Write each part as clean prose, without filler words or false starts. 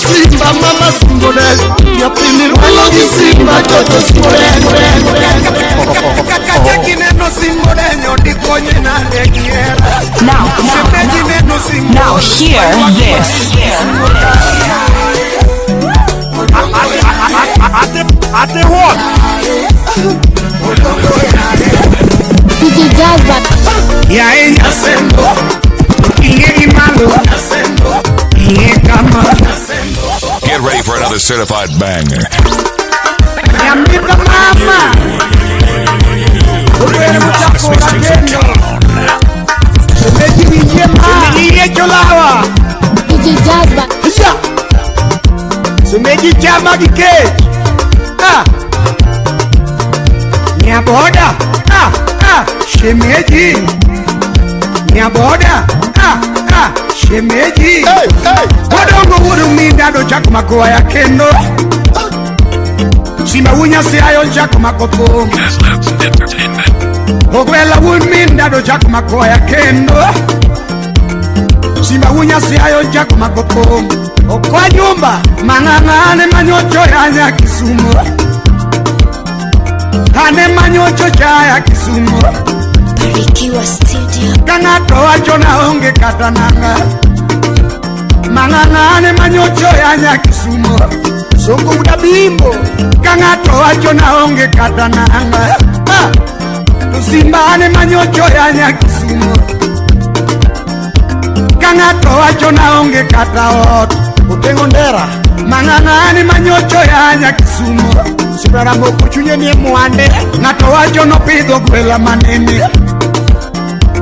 Simba mama simbode nyathini rwalo gi simba toto simbode. Now, now, now hear this. Ate what? DJ Jazba. Ya ella Get ready for another certified banger. DJ Jazba. Sumeji chama gike. Ah. Nyaboda. Ah, ah. Shemeji. Nyaboda. Ah, ah. Shemeji. Hey, hey. Odongo wudu mindado chako makoa ya kendo. Simawunya si ayo chako makopo. Ogwela wun mindado chako makoa ya kendo. Simawunya si ayo chako makopo. Okwa nyumba mang'ang'ane manyocho ya Kisumu. Ane manyocho cha ya Kisumu. Barikiwa Studio. Ka ng'ato wacho na onge kata nanga. Mang'ang'ane manyocho ya nya Kisumu. Songo udabimbo. Ka ng'ato wacho na onge kata nanga. Ah! To simba ane manyocho ya nya Kisumu. Ka ng'ato wacho na onge kata ot. Otengo ndera. Mang'ang'ane manyocho ya nya Kisumu. Sibaramoko chunye nie mwande. Ng'ato wacho nopidho gwela manene.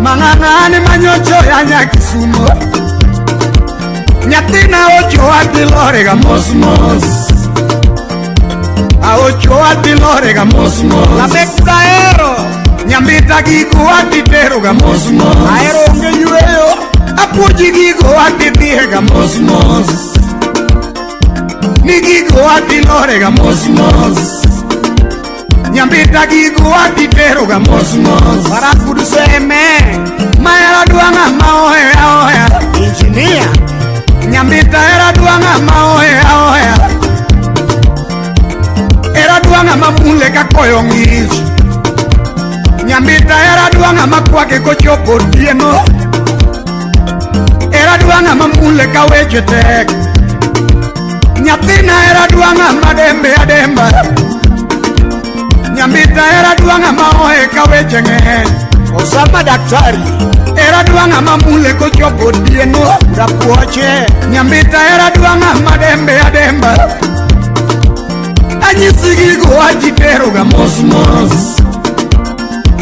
Mang'ang'ane manyocho ya nya Kisumu. Nyathina ocho adhi lorega mos mos. Aocho adhi lorega mos mos. Labek ahero. Nyambita gigo adhi teroga mos mos. Ahero onge yweyo. Apuoji gigo adhi dhiega mos mos. Ni gigo adhi lorega mos mos. Nyambita gigo adhi teroga mos mos. Barakudu seme. Mahera dwang'a ma oheya oheya. Engineer. Nyambita era dwang'a ma oheya oheya. Era dwang'a ma mule ka koyo ng'ich. Nyambita era dwang'a ma kwake kochopo otieno. Era dwang'a ma mule ka weche tek. Nyathina era dwang'a ma dembe ademba. Nyambita era dwang'a ma ohe ka weche ng'eny. Osama daktari. Era dwang'a ma mule kochopo otieno. Rapuoche. Nyambita era dwang'a ma dembe ademba. Anyisi gigo adhi teroga mos mos.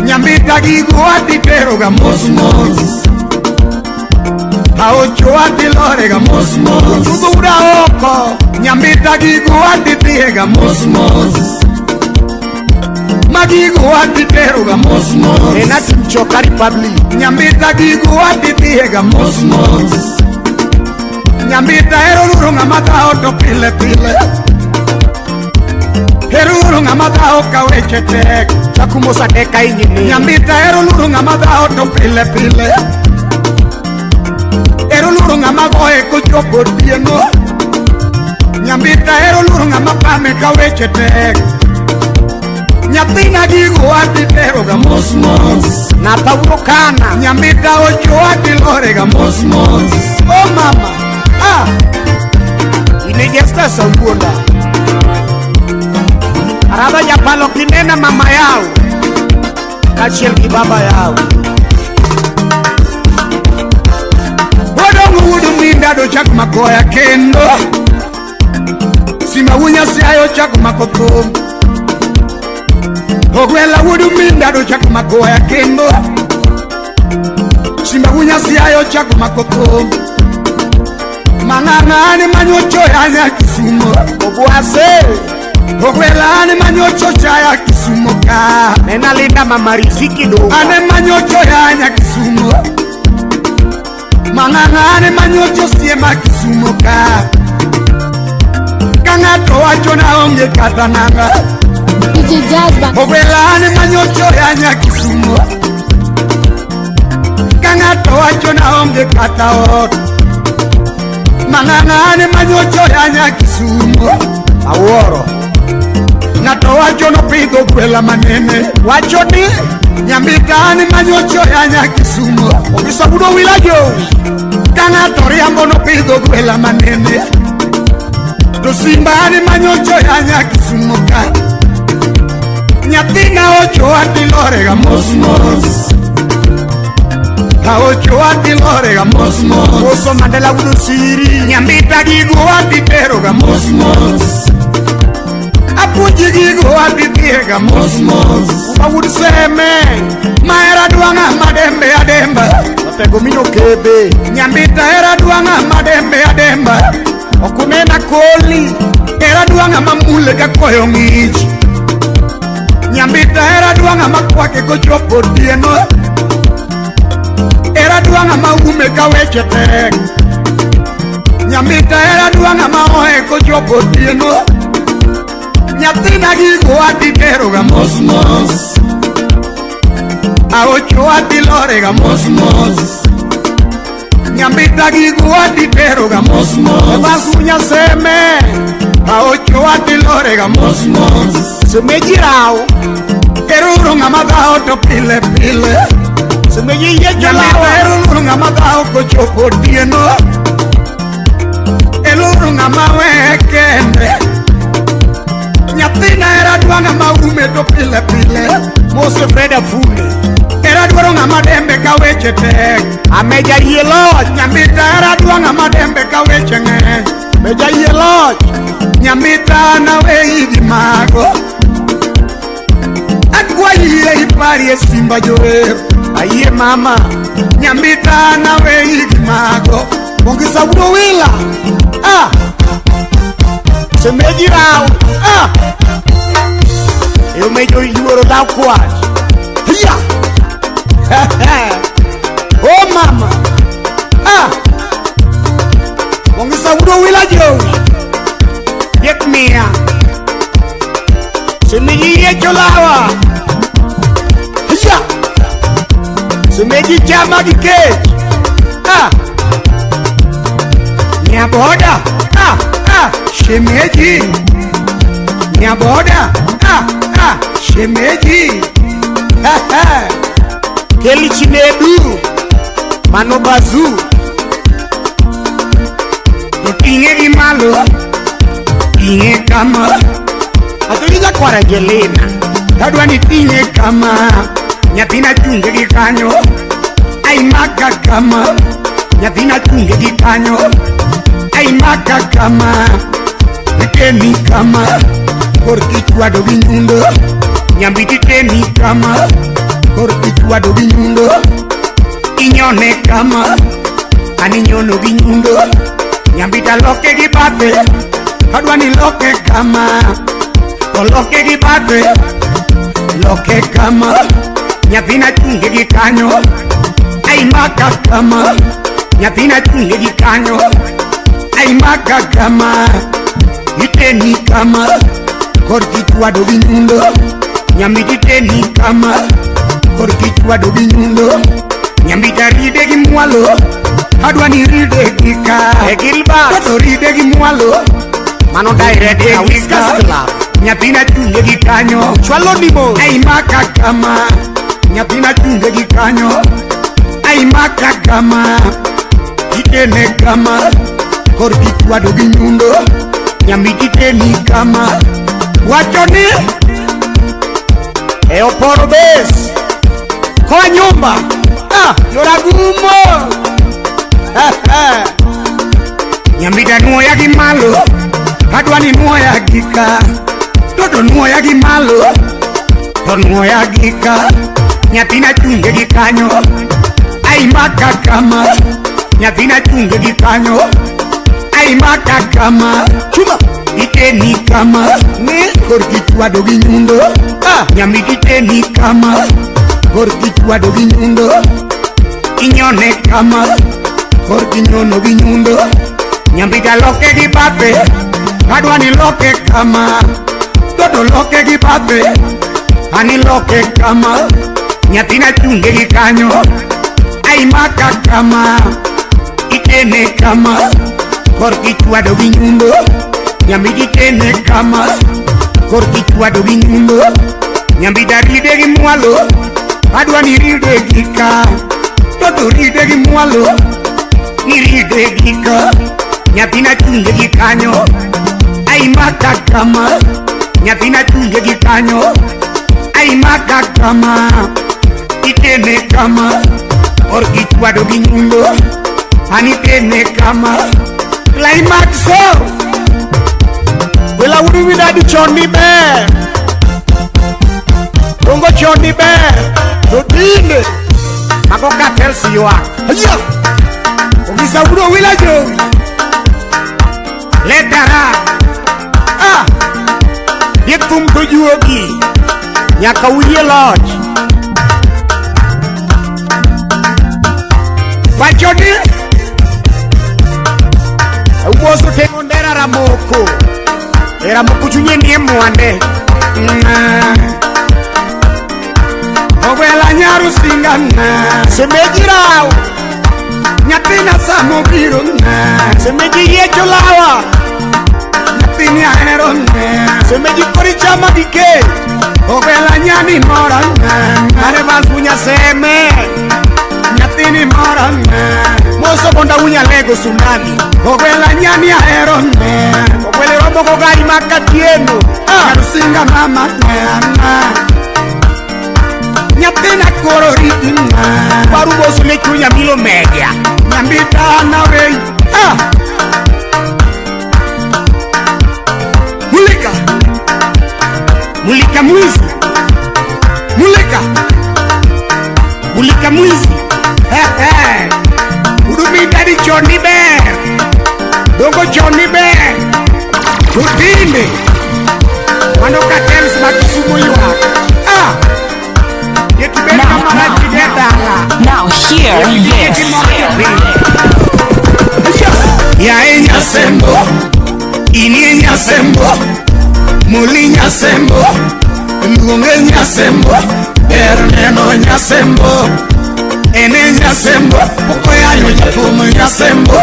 Nyambita gigo adhi teroga mos mos. Aocho adhi lorega mos mos. Tudura oko. Nyambita gigo adhi dhiega mos mos. Magigo adhi teroga mos mos. Enati Mchoka Republic. Nyambita gigo adhi dhiega mos mos. Nyambita ero luro ng'ama dhawo to pile pile. Ero luro ng'ama dhawo ka weche tek. Chakumosa deka engineer. Nyambita ero luro ng'ama dhawo to pile pile. Ero luro ng'ama goye kochopo otieno. Nyambita ero luro ng'ama pame ka weche tek. Nyathina gigo adhi teroga mos mos. Natawuo kana. Nyambita ocho adhi lorega mos mos. Oh mama, ah. Inejesta Sauonda. Araba japalo kinena mama yao. Kaachiel gi baba yao. Odongo wuod mindado chak makoya kendo. Simawunya siayo chak mako thum. Ogwela wuod mindado chak makoya kendo. Simawunya siayo chak mako thum. Mang'ang'ane manyocho ya nya Kisumu. Obwase. Ogwela ane manyocho cha ya Kisumu ka. Nena linda mama Riziki dunga. Ane manyocho ya nya Kisumu. Mang'ang'ane manyocho siema Kisumu ka. Ka ng'ato wacho na onge kata nanga. DJ Jazba. Ogwela ane manyocho ya nya Kisumu. Ka ng'ato wacho na onge kata ot. Mang'ang'ane manyocho ya Nyakisumo. Awuoro. Ng'ato wacho nopidho gwela manene. Wacho ni Nyambitani manyocho ya Nyakisumo. Okisabudo wila jowi. Ka ng'ato riambo nopidho gwela manene. To simbani manyocho ya Nyakisumo ka. Nyathina ochoa tilorega mos mos. Aochoa tilorega mos mos. Koso Mandela wudo siri. Nyambita gigo atiteroga mos mos. Apuonji gigo atithiega mos mos. Uma wuod seme. Mahera dwang'a madembe ademba. Otego mino kebe. Nyambita hera dwang'a madembe ademba. Okunena koli. Hera dwang'a mamule ka koyo ng'ich. Nyambita hera dwang'a makwake kochopo otieno. Hera dwang'a maume ka weche tek. Nyambita hera dwang'a maoe kochopo otieno. Nyathina gigo atiteroga mos mos. Aocho atilorega mos mos. Nyambita gigo atiteroga mos mos. Ebasunya seme. Aocho atilorega mos mos. Semeji rao. Eruro ng'ama dhawo to pile pile. Semeji yie Nyambita jolawa. eruro ng'ama dhawo kochopo otieno. Eluro ng'ama weye kende. Nyathina hera dwang'a maume to pile pile. Mose Fred Afune. Hera dwaro ng'ama dembe ka weche tek. Ameja yie loch. Nyambita hera dwang'a madembe ka weche ng'eny. Meja yie loch. Nyambita naweyi gi mago. Akwayi iparie simba jower. Ayie mama. Nyambita naweyi gi mago. Mongisa wudo wila. Ah. Semeji rao. Ah. Eomejo yuoro dhaw kwach. Hiya. Oh mama. Ah. Mongisa wudo wila jowi. Yek mia. Semeji yie jolawa. Hiya. Semeji chama gi kech. Ah. Nyaboda. Ah ah. Shemeji. Nyaboda. Ah ah. Shemeji. Ha ha. Keli Chinedu. Mano Bazu. To ting'e gi malo. Ting'e kama. Ato gi nyakwar Angelina. Adwa ni ting'e kama. Nyathina chunge gi kanyo. Ai maka kama. Nyathina chunge gi kanyo. Ai maka kama. Iteni kama. Korki chwado gi nyundo. Nyambiti teni kama. Korki chwado gi nyundo. Inyone kama. An inyono gi nyundo. Nyambita loke gi bathe. Adwa ni loke kama. To loke gi bathe. Loke kama. Nyathina chunge gi kanyo. Ai maka kama. Nyathina chunge gi kanyo. Ai maka kama. Iteni kama. Korki chwado gi nyundo. Nyambiti teni kama. Korki chwado gi nyundo. Nyambita ride gi mwalo. Adwa ni ride gi ka. E Gilbert. To ride gi mwalo. Mano direct Ride na gi Whiskers ka. Club. Nyathina chunge gi kanyo. Chwalo ni mos. Ai maka kama. Nyathina chunge gi kanyo. Ai maka kama. Itene kama. Korki chwado gi nyundo. Nyambiti teni kama. Wacho ni E Oporo Base. Koa nyumba. Ah, Yoragumo. Nyambita nuoya gi malo. Adwa ni nuoya gi ka. Toto nuoya gi malo. To nuoya gi ka. Nyathina chunge gi kanyo. Ai maka kama. Nyathina chunge gi kanyo. Ai maka kama. Chuma. Iteni kama. Ni. Korki chwado gi nyundo. Ah. Nyambiti teni kama. Korki chwado gi nyundo. Inyone kama. Korki nyono gi nyundo. Nyambita loke gi bathe. Adwa ni loke kama. Toto loke gi bathe. Ani loke kama. Nyathina chunge gi kanyo. Ai maka kama. Itene kama. Korki chwado gi nyundo nyambi tene kama. Korki chwado gi nyundo nyambi daride gi mwalo. Adwa ni ride gi ka toto ride gi mwalo. Ni ride gi ka nyathina chunje gi kanyo. Ai maka kama nyathina chunje gi kanyo. Ai maka kama itene kama. Korki chwado gi nyundo ani tene kama. Climax Wela wuri widadi chon ni ber. Dongo chon ni ber. To tinde mago cartels ywak. Aya. Ogisa wudo wila jowi. Letara. Ah. Diek thum to juogi. Nyaka uyie loch. Wacho ni Uboso teng'o ndera ramoko. E ramoko chunye nie mwande. Ogwela nyaru singana. Semeji raw. Nyathina samo biro na. Semeji yiecho lawa. Nyathini ahero na. Semeji kori chama gi kech. Ogwela nyani mora na. Mare balfunya seme. Nyathini mora na. Moso bonda unya lego tsunami. Ogwela nyani ahero na. Ogwele rombo go gari makatieno. Nyarusinga mama na. Nyathina koro riti na. Paru moso ne chunya milo media. Nyambita na wei. Ah. Mulika. Mulika mwizi. Mulika. Mulika mwizi. Udumi dadi choni ber. Dogo choni ber. Tutinde. Mano cartels ma Kisumu ywak. Ah. Yekibed kama rach kide dala. Now hear this. Yae nyasembo. Inie nyasembo. Muli nyasembo. Luonge nyasembo. Ber neno nyasembo. Ene nyasembo. Okoyanyo jathum nyasembo.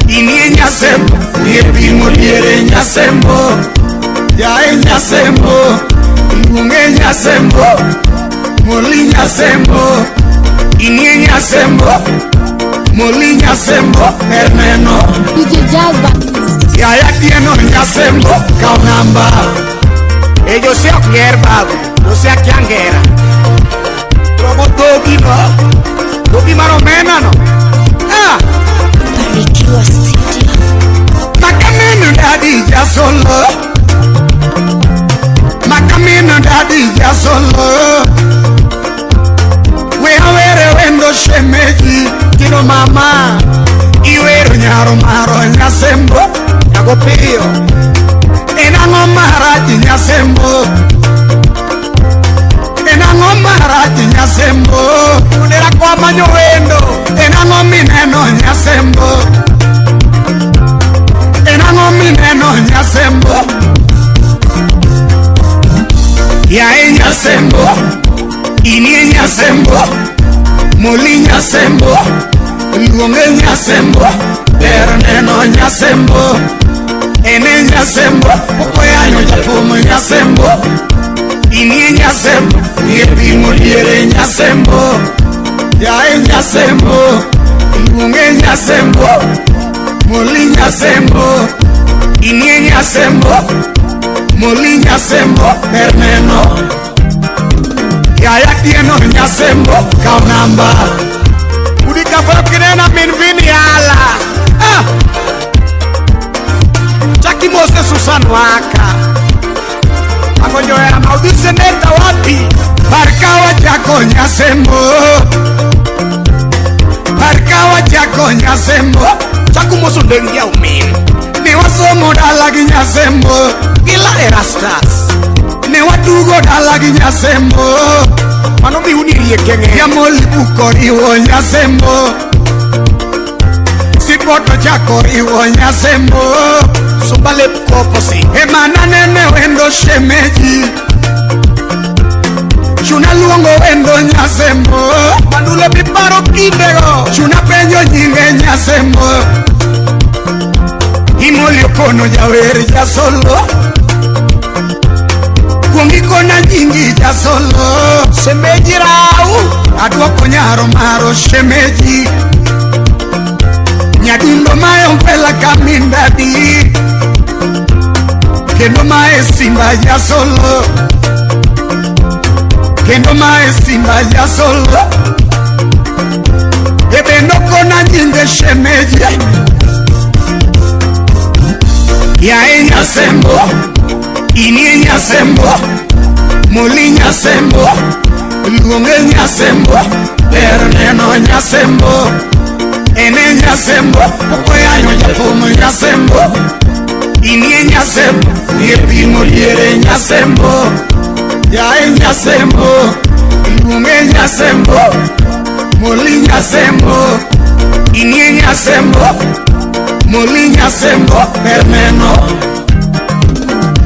Inie nyasembo. Yepimo diere nyasembo. Yae nyasembo. Luonge nyasembo. Muli nyasembo. Inie nyasembo. Muli nyasembo. Ber neno. DJ Jazba. Yaya tieno nyasembo. Kaw namba. E Jose ok ger babu. Jose akia ngera. Robo dhogi no. Dhogi mar omena no. Ah. Barikiwa Studio. Makamino dadi jasolo. Makamino dadi jasolo. We awere wendo shemeji tino mama. Iwero nyaro maro nyasembo. Nyago piyo. Enang'o marach nyasembo. Enang'o marach nyasembo. Odera kwa manyo wendo. Enang'o mineno nyasembo. Enang'o mineno nyasembo. Yae nyasembo. Inie nyasembo. Muli nyasembo. Luonge nyasembo. Ber neno nyasembo. Ene nyasembo. Okoyanyo jathum nyasembo. Inie nyasembo. Yepimo diere nyasembo. Yae nyasembo. Luonge nyasembo. Muli nyasembo. Inie nyasembo. Muli nyasembo. Ber neno. Yaya tieno nyasembo. Kaw namba. Udika foro kinena min vini ala. Ah. Chaki Mose Susan waka. Agonjo era maudhi seneta wapi? Barkawa chako nyasembo. Barkawa chako nyasembo. Chaku moso ndengia umin. Ne wasomo dala gi nyasembo. Gila Erastus. Ne watugo dala gi nyasembo. Mano miuni riekenge. Yamoli buko riwo nyasembo. Sipoto chako riwo nyasembo. Sumbale koposi. Emana nene wendo shemeji. Chuna luongo wendo nyasembo. Mandule piparo kindego. Chuna penjo nyinge nyasembo. kono jawer jasolo. Kuongi kona nyingi jasolo. Shemeji rau. Aduoko nyaro maro shemeji. Nyadundo mae ompela kamindadi. Kendo mae simba jasolo. Kendo mae simba jasolo. Ebendo kona nyinge shemeji. Yae nyasembo. Inie nyasembo. Moli nyasembo. Luonge nyasembo. Ber neno nyasembo. Ene nyasembo. Okoyanyo jathum nyasembo. Inie nyasembo. Epimo diere nyasembo. Yae nyasembo. Luonge nyasembo. Moli nyasembo. Inie nyasembo. Moli nyasembo. Ber neno.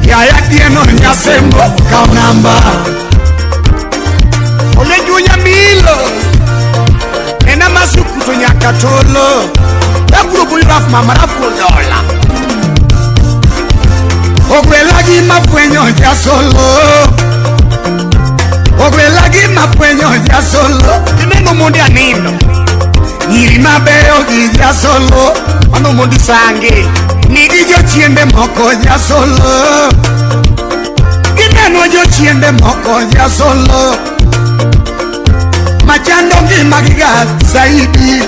Yaya tieno nyasembo. Kaw namba. Ole junya milo. Ena masuku to nyaka tolo. Aburo boyo raf mama raf dola. Ogwela gi mafwenyo jasolo. Ogwela gi mafwenyo jasolo. Tineno mondi anindo. Nyiri mabeyo gi jasolo. Mano mondi sange. Nigi jochiende moko jasolo. Gineno jochiende moko jasolo. Machando ngima gi ga saidi.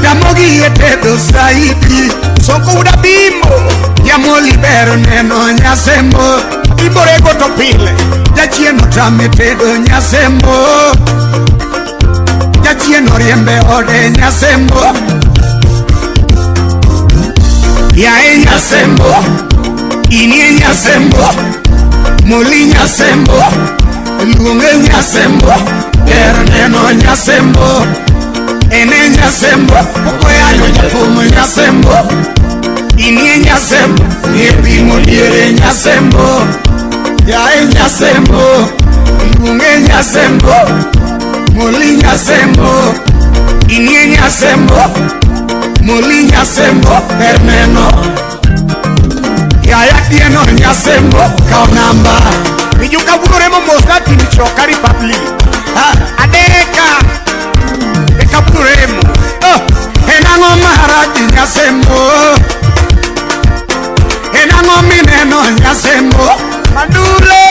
Tamogi e tedo saidi. Soko uda bimbo. Jamoli ber neno nyasembo. Bimbo rego to pile. Jachien otame tedo nyasembo. Jachien oriembe ode nyasembo. Yae nyasembo. Inie nyasembo. Moli nyasembo. Luonge nyasembo. Ber neno nyasembo. Ene nyasembo. Okoyanyo jathum nyasembo. Inie nyasembo. Epimo diere nyasembo. Yae nyasembo. Luonge nyasembo. Moli nyasembo. Inie nyasembo. Moli nyasembo. Ber neno. Yaya tieno nyasembo. Kaw namba. Mijuka buremo mosna timichoka Republic. Adeka. Eka buremo. Oh, enang'o marach nyasembo. Enang'o mineno nyasembo. Mandule.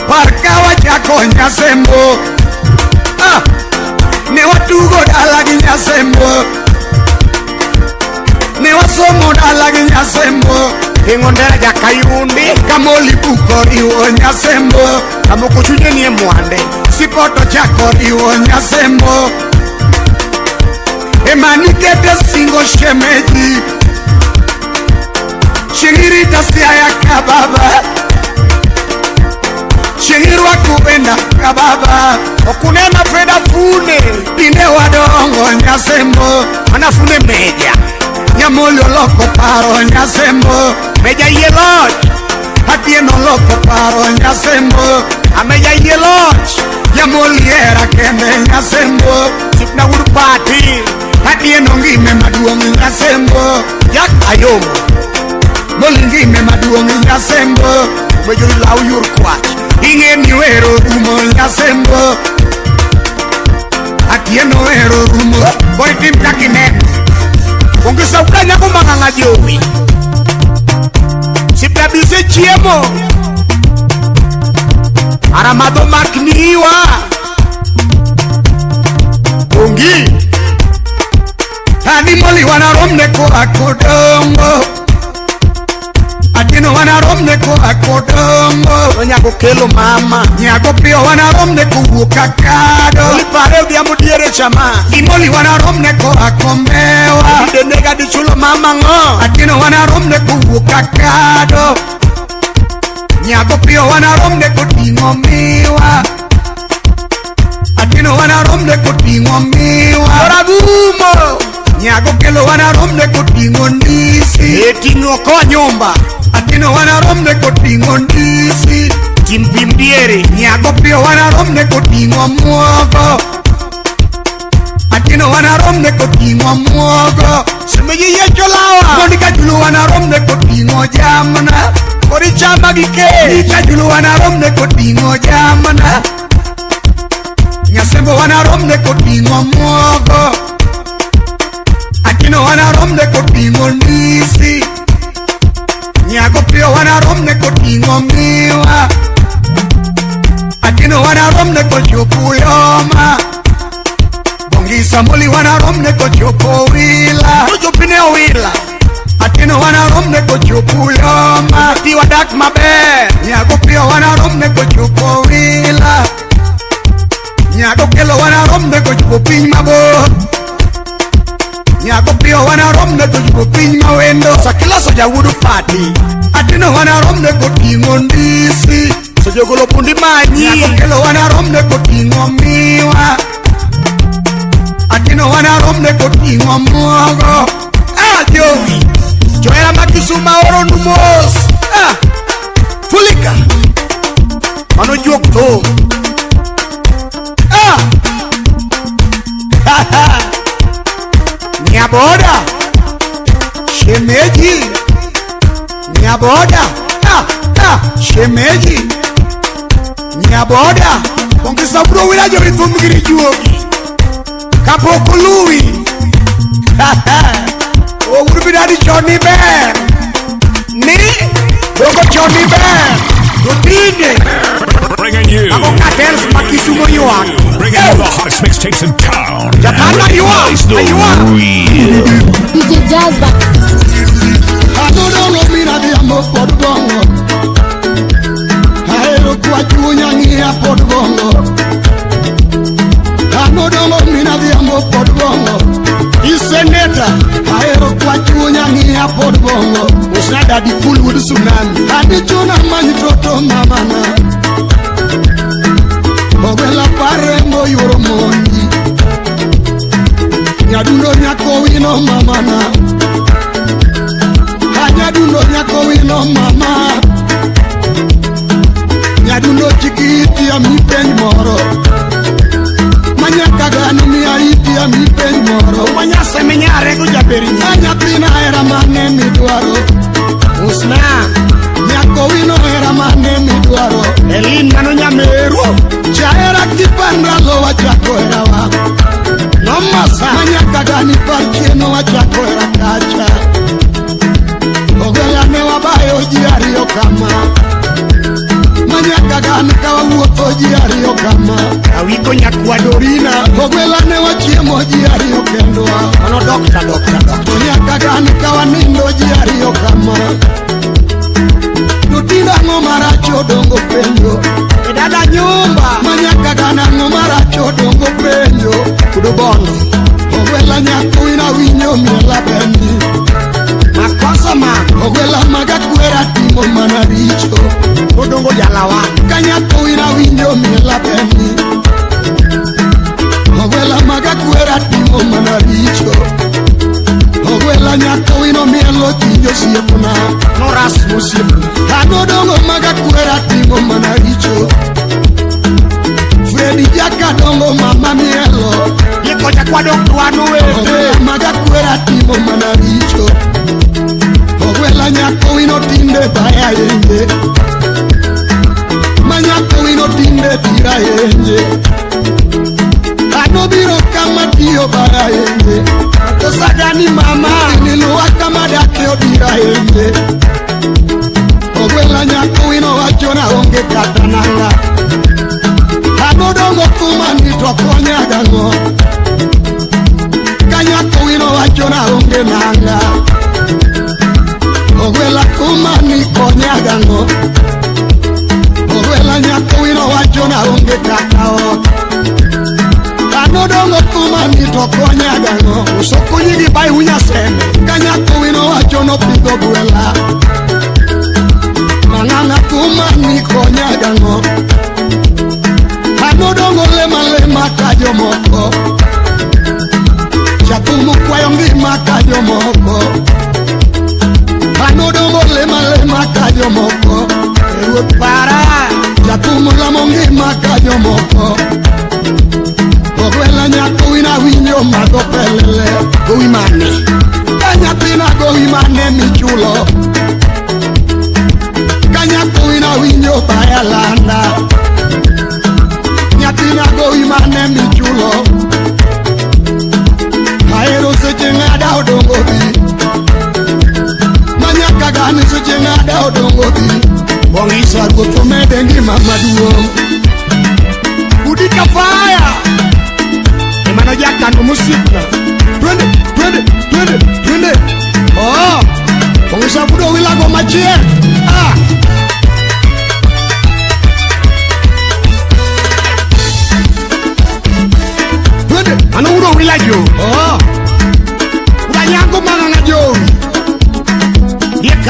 Par ka wachako nyasembo. Ah, ne watugo dala gi nyasembo. Ne wasomo dala gi nyasembo. Ingondera jakayundi. Kamoli buko riwo nyasembo. Kamoko chunye nie mwande. Sipoto chako riwo nyasembo. Emanikete singo shemeji. Shingirita siaya kababa. Shingirwa kuenda kababa. Okunena Freda fune. Tinde wadongo nyasembo. Manafune meja. Nyamoli oloko paro nyasembo. Meja yie loch. Atieno oloko paro nyasembo. Ameja yie loch. Nyamoli hera kende nyasembo. Sipna wuod pati. Atieno ngime maduong' nyasembo. Jack Ayombo. Moli ngime maduong' nyasembo. Omejo law yor kwach. Ing'e ni wero rumo nyasembo. Atieno wero rumo. Boy tim kakineno. Onge sauka nyako mang'ang'a jowi. Sipna bise chiemo. Aramadho makniwa. Ongi. Ani moli wanaromne ko akodongo. Atieno wanaromne ko akodongo. Onyago kelo mama. Nyago piyo wanaromne kowuok akado. Olipare odhiambo diere chama. Imoli wanaromne ko akombewa. Denega dichulo mama ng'o. Atieno wanaromne kowuok akado. Nyago piyo wanaromne koting'o miwa. Atieno wanaromne koting'o miwa. Oragumo. Nyago kelo wanaromne koting'o ndisi. Eting'o koa nyumba. Atieno wanaromne koting'o ndisi. Timpim diere. Nyago piyo wanaromne koting'o muogo. Atieno wanaromne koting'o muogo. Semeji yiecho lawa. koting'o jamna. Kori chama gi kech. Nyikajulu wanaromne koting'o jamna. Nyasembo wanaromne koting'o muogo. Atino wanaromne koting'o ndisi. Nyago piyo wanaromne koting'o miwa. Atino wanaromne kochopo Uyoma. Bongisa Moli wanaromne kochopo Wila. Kochopine Wila. Atino wanaromne kochopo Uyoma. Ati wadak maber. Nyago piyo wanaromne kochopo Wila. Nyago kelo wanaromne kochopo piny mabor. Nyago piyo wanaromne kochopo piny mawendo. Sakiloso jawuodu pati. Atino wanaromne koting'o ndisi. Sojogolo pundi manyi. Nyago kelo wanaromne koting'o miwa. Atino wanaromne koting'o muogo. Ah, jowi. Johera ma Kisumu oronu mos. Ah, Fulika. Mano juok thum. Ah. Nyaboda. Shemeji. Nyaboda. Ah, ah, shemeji. Nyaboda. Bongisa bro wila jowi thum giri juogi. Kapok oluwi. Owuod bidadi chon ni ber. Ni dogo chon ni ber. To tinde Bringing you. mago cartels ma Kisumu ywak. Bringing you the hottest mixtapes in town. Japana ywak. Recognize the Aywak. real. DJ Jazba. Adodongo mina dhiambo pod bongo. Ahero kwa chunya ng'iya pod bongo. Anodongo mina dhiambo pod bongo. Iseneta. Ahero kwa chunya ng'iya pod bongo. Usna dadi full wuod tsunami. Adichuna many toto mamana. Ogwela pare moyuoro mondi. Nyadundo nyako wino mamana. Anyadundo nyako wino mama. Nyadundo chiki itia mi penj moro. Manyaka gano miya itia mi penj moro. Manyase minyare go jaber nyi. Anyathina hera mane midwaro. Usna. Nyako wino hera mane midwaro. Elin mano nyameru. Chahera kipandalo wachako herawa. Nomasa. Manyaka gani par chieno wachako hera kacha. Ogwela ne wabayo ji ariyo kama. Manyaka gani ka wawuotho ji ariyo kama. Awiko nyakwa Dorina. Ogwela ne wachiemo ji ariyo kendwa. Mano dokta dokta dokta. To nyaka gani ka wanindo ji ariyo kama. To tinde ang'o marach odongo penjo. E dada nyumba. Manyaka gani ang'o marach odongo penjo. Kudo bondo. Ogwela nyako ina winyo miela bendi. Makosa ma. Ogwela maga kwera timo mana richo. Odongo jalawa. Ka nyako ina winyo miela bendi. Ogwela maga kwera timo mana richo. Ogwela nyako ino mielo chinjo osiepna. Noras mosiepna. Anodongo maga kwera timo mana richo. Fredi Jakadongo mama mielo. Yeko kocha kwa dok dwano wete. Ogwela maga kwera timo mana richo. Ogwela nyako wino tinde baya yenje. Ma nyako wino tinde tira yenje. Anobiro kama tiyo baya yenje. To sadani mama. Niluwa kama dake odira yenje. Ogwela nyako wino wacho na onge kata nanga. Anodongo kuma ni to konya gang'o. Ka nyako wino wacho na onge nanga. Ogwela kuma ni konya gang'o. Ogwela nyako wino wacho na onge kata ot. Anodongo kuma ni to konya gang'o. Usokonyi gi bai unyaseme. Ka nyako wino wacho nopidho gwela. Mang'ang'a kuma ni konya gang'o. Anodongo lema lema ka jomoko. Jathum kwayo ngima ka jomoko. Anodongo lema lema ka jomoko. Ruoth para. Jathum lamo ngima ka jomoko. Ogwela nyako wina winjo madho pelele. Gowi mane. Ka nyathina gowi mane michulo.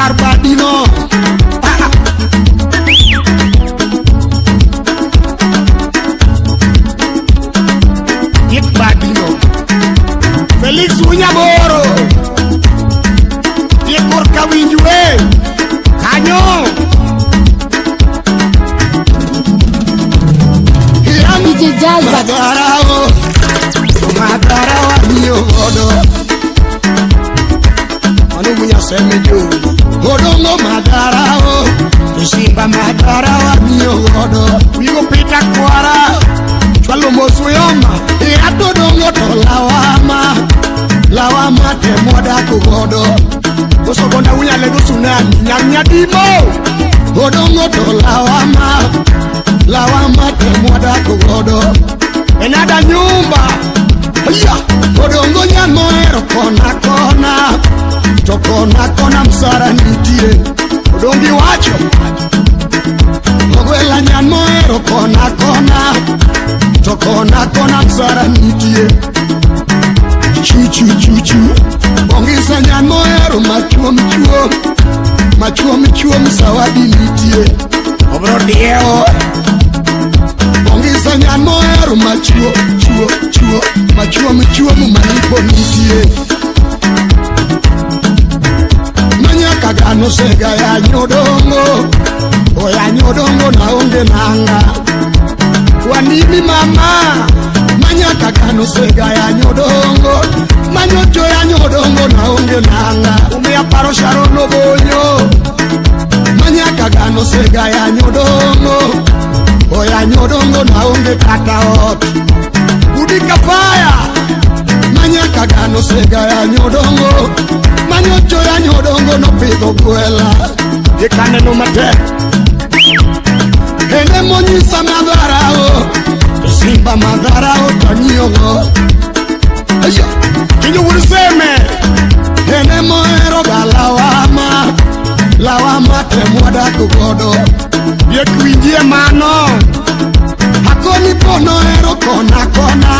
Kar badino. Yek badino. Felix Unyaboro. Yekor kawinjwe. Kanyo. DJ Jazz. Madarao. Madarao miyo godo. Manu munya seme jowi. Odongo madarao. Simba madarao miyo godo. Wigo pita kwara. Chwalo mosuyoma. Yatodongo to lawama. Lawama te moda kugodo. Osogonda unya lego tsunami. Nyanyadimo. Odongo to lawama. Lawama te moda kugodo. Enada nyumba. Ya, odongo nyamoero kona kona. To kona kona msara nitie. Odongi wacho. Ogwela nyamoero kona kona. To kona kona msara nitie. Chu chu chu chu. Bongisa nyamoero machuom chuom. Machuom chuom sawadi nitie. Obro dieo. Bongisa nyamoero machuo chuo chuo. Machuom chuom malipo nitie. Manyaka gano sega ya nyodongo. Oya nyodongo na onge nanga. Wanimi mama. Manyaka gano sega ya nyodongo. Manyocho ya nyodongo na onge nanga. Umea paro sharono bonyo. Manyaka gano sega ya nyodongo. Oya nyodongo na onge kata ot. Udika fire. Manyaka gano sega ya nyodongo. Manyocho ya nyodongo no pidho gwela. Yekaneno matek. Ene monyisa madharao. Simba madharao tanyiogo. Ayo, kinyo wurseme. Ene moero ga lawama. Lawama te mwada kugodo. Yekwinjie mano. Akoni pono ero kona kona.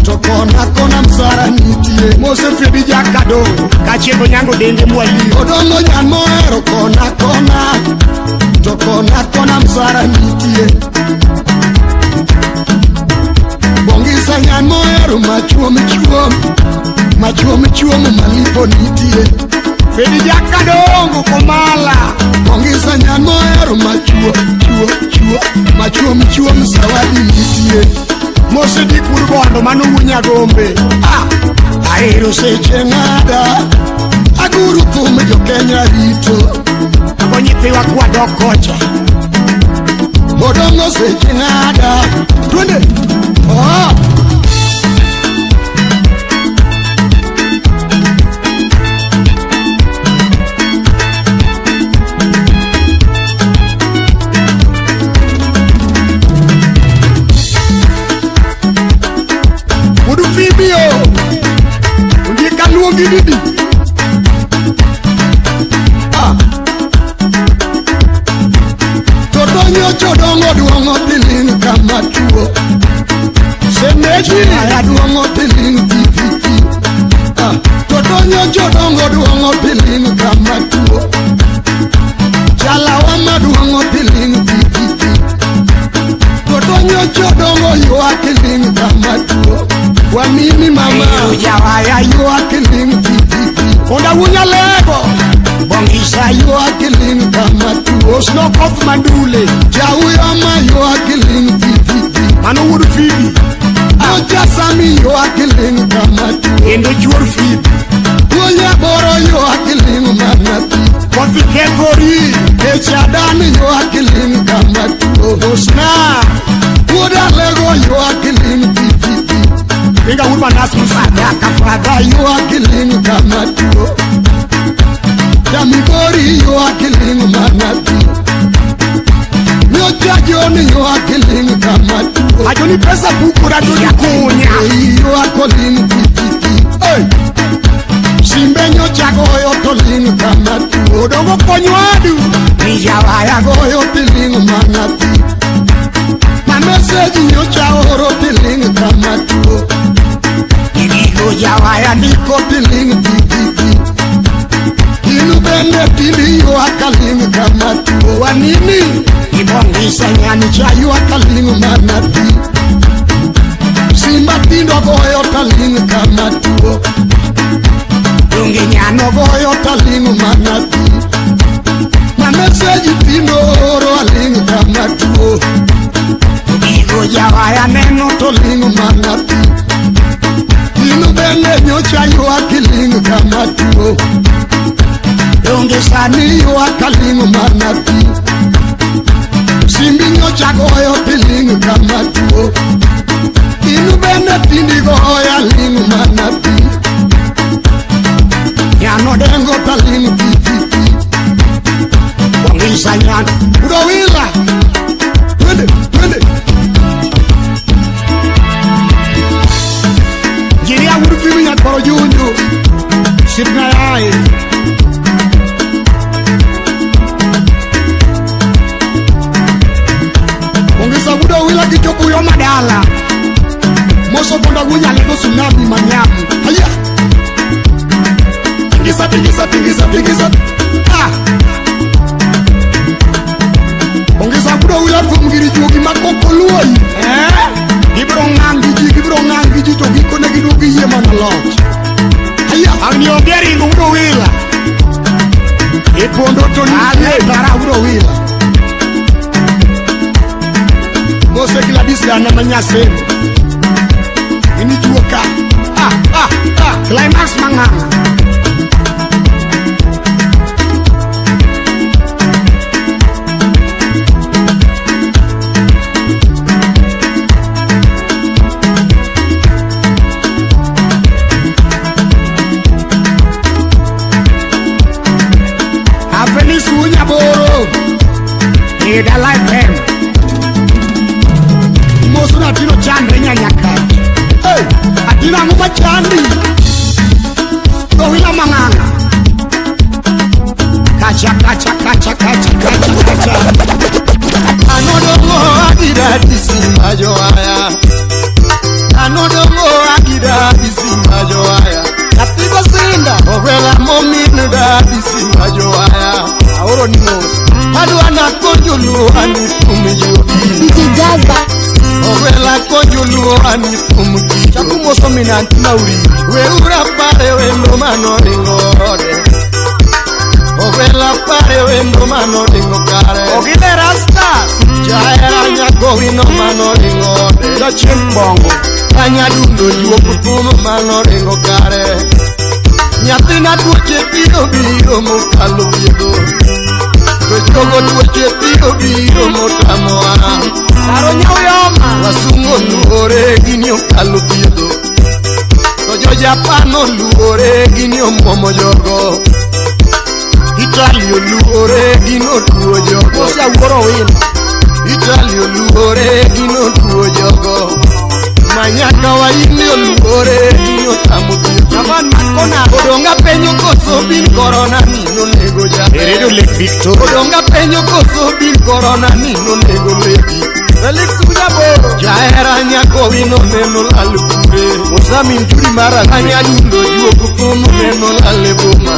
To kona kona msara nitie. Mose Fedi Jakado. Kachiego nyango dende mwali. Odongo nyan moero kona kona. To kona kona msara nitie. Bongisa nyan moero machuom chuom. Machuom chuom malipo nitie. Fedi Jakadongo komala. Bongisa nyan moero machuo chuo chuo. Machuom chuom sawadi nitie. Mose di kurbondo manu wunya gombe. Ah, ahero seche ng'ada. Aguru thum jo Kenya rito. Ago nyithiwa kwadok kocha. Odongo seche ng'ada. Twende. Oh. Udu fibio. Undika luongi didi. Ah. Toto nyocho dongo duongo tiling kama tuo. Semeji. Aya duongo tiling ti ti ti. Ah. Toto nyocho dongo duongo tiling kama tuo. Chalawama duongo tiling ti ti ti. Toto nyocho dongo ywak tiling kama tuo. Wanini mama. Jawaya ywak tiling ti ti ti. Onda wunya lego. Bongisa ywak tiling kama tuo. Osno koth mandule. Jauyoma ywak tiling ti ti ti. Mano wuod Fibi. Ocha Sami ywak tiling kama tuo. Kendo chuor Fibi. Wuoya boro ywak tiling mana ti. Kothi kethori. Kecha dan ywak tiling kama tuo. Osna. Wuoda lego ywak tiling ti ti ti. Inga wuod Manas Musa. Fada ka fada ywak tiling kama tuo. Jamigori ywak tiling mana ti. Nyocha Joni ywak tiling kama tuo. Ajoni pesa buku rajoni kunya. Ywak ling ti ti ti. Hey. Simbe nyocha goyo to ling kama tuo. Odongo konywadu. Jawaya goyo tiling mana ti. Ma message nyocha oro tiling kama tuo. Irigo jawaya ndiko tiling ti ti ti. Inu bende bende tindi ywak aling' kama tuo wanini ibongisa nyani cha ywak aling' mana pi Simba tindo goyo taling' kama tuo Donge nyano goyo taling' mana pi Na meseji tindo oro aling' kama tuo Gigo jawaya neno to ling' mana pi Inu bende nyocha ywak iling' kama tuo Donge sani ywak aling' mana pi Simbi nyocha goyo tiling' kama tuo Inu bende tindi goyo aling' mana pi Nyano dengo taling' pi pi pi Bongisa nyano Udowila Twende, twende Jiria wuod nyakwaro junju Sipna yaye Ongeza budo wila kichopo yo madala Moso konda gunya lego tsunami manyamu Haya Tingisa, tingisa, tingisa, tingisa Ah Ongeza budo wila kumgiri juogi makoko luoi Eh Gibro ngangi ji, gibro ngangi ji to gikone giduogi yie mana loch Haya Ang ni onge ringo wuod Owila. Ipondo to nitie tara wuod Owila Mose Gladys dana manyasemo Inijuoka Ah, ah, ah. Climax mang'ang'a. Afelis Unyaboro Ida Life M. Moso natino chandre nyanyaka Hey, atina ang'o machandi Owila mang'ang'a. Kacha, kacha, kacha, kacha, kacha, kacha. Anodongo agida disimba joaya Anodongo agida disimba joaya Nyathi sinda. Ogwela momin da disimba joaya Aoro ni mos. Adwa na konjulu ani kum jogi DJ Jazba. Ogwela konjulu ani kum kijo Chakumoso min antina uri. Weura pare wendo mano ringo ode Ogwela pare wendo mano ringo kare Ogile Rastas. Jaera nyako wino mano ringo ode Jachien bongo. Anyadundo juok thum mano ringo kare Nyathina tuoche biro biro mokalo thiedho To jogo tuoche biro biro motamoa Saro nyauyoma. Wasungu oluore gini okalo thiedho To jo Japan oluore gini omuomo jogo Italy oluore gini otuo jogo Mosi awuoro Owila. Italy oluore gini otuo jogo Manyaka waini oluore gini otamo thiedho Javan makona. Odonga penyo koso bin korona ni nonego jaber Eredo Lake Victoria. Odonga penyo koso bin korona ni nonego lebi Felix Unyaboro. Jahera nyako wino neno lal kure Mosa min Juri mara. Anyadundo juok thum neno lal e boma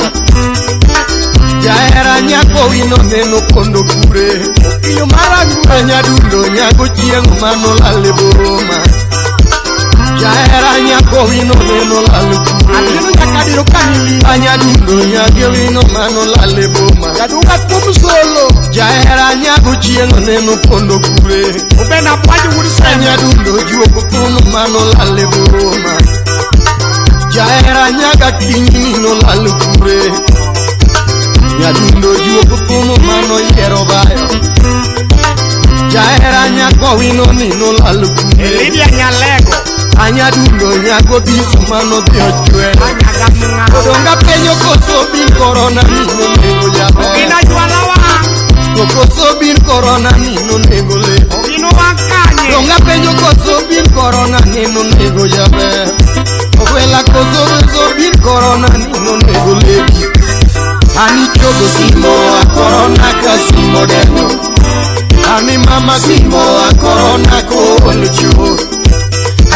Jahera nyako wino neno kondo kure Iyo mara. Anyadundo nyago chieng' mano lal e boma Jahera nyako wino neno lal kure Atino nyakadiro kanili. Anyadundo nyago wino mano lal e boma Jaduka kum solo. Jahera nyago chieng' neno kondo kure Ubena bwaji wuod seme. Anyadundo juok thum mano lal e boma Jahera nyaga kinyi no lal kure Nyadundo juok thum mano yiero bayo Jahera nyako wino ni no lal kure Lydia Nyalego. Anyadundo nyago biso mano dhi ochwere Anyaga mng'ang'a. Odonga penyo koso bin korona ni nonego jaber Ogina jwala wang'. To koso bin korona ni nonego le Ogino wang' kanye. Donga penjo koso bin korona ni nonego jaber Ogwela koso koso bin korona ni nonego lebi Ani chogo simo a korona ka simo denyo Ani mama simo a korona ko oluchuo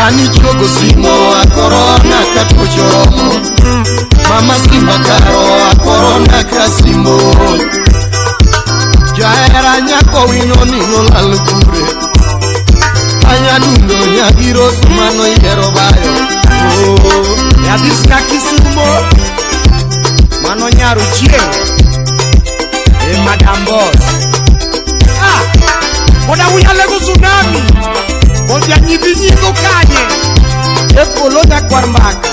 Ani chogo simo a korona ka tuoche oromo. Mama simba karo a korona ka simo. Jahera nyako wino nino lal kure. Anyadundo nyagiro sumano yiero bayo. Oh. Nyathi Kisumo. Mano nyaru chieng'. E Madam Boss. Ah! Koda uyalego tsunami. Odhi nyithi nyingo kanye. E polo nyakwar mbaka.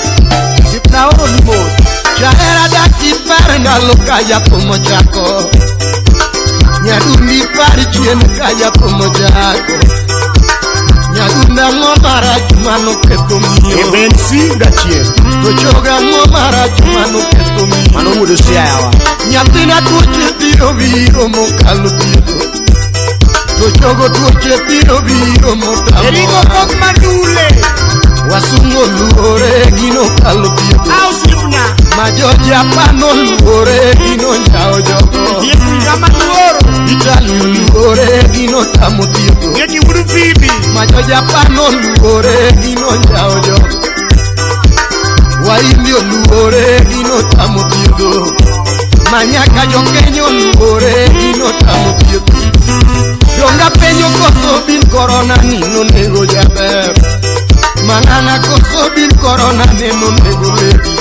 Sipna oro ni mos. Jahera dak ipar ndalo ka jathum ochako. Nyadundi par chien ka jathum ochako. Nyadundi ang'o marach manoketho miyo. E Bensi udachieng'. To chogo ang'o marach manoketho miyo. Mano wuod Siaya. Nyathina tuoche biro biro mokalo thiedho. To chogo tuoche biro biro motamo. Erigo kok mandule. Wasungu oluore gino kalo thiedho. Au sipna. Ma jo Japan oluore gino njawo jogo. Yekuga maluoro. Italy oluore gino tamo thiedho. Yeki wuod Fibi. Ma jo Japan oluore gino njawo jogo. Waindi oluore gino tamo thiedho. Ma nyaka jo Kenya oluore gino tamo thiedho. Donga penjo koso bin korona ni nonego jaber. Mang'ana koso bin korona ne nonego lady.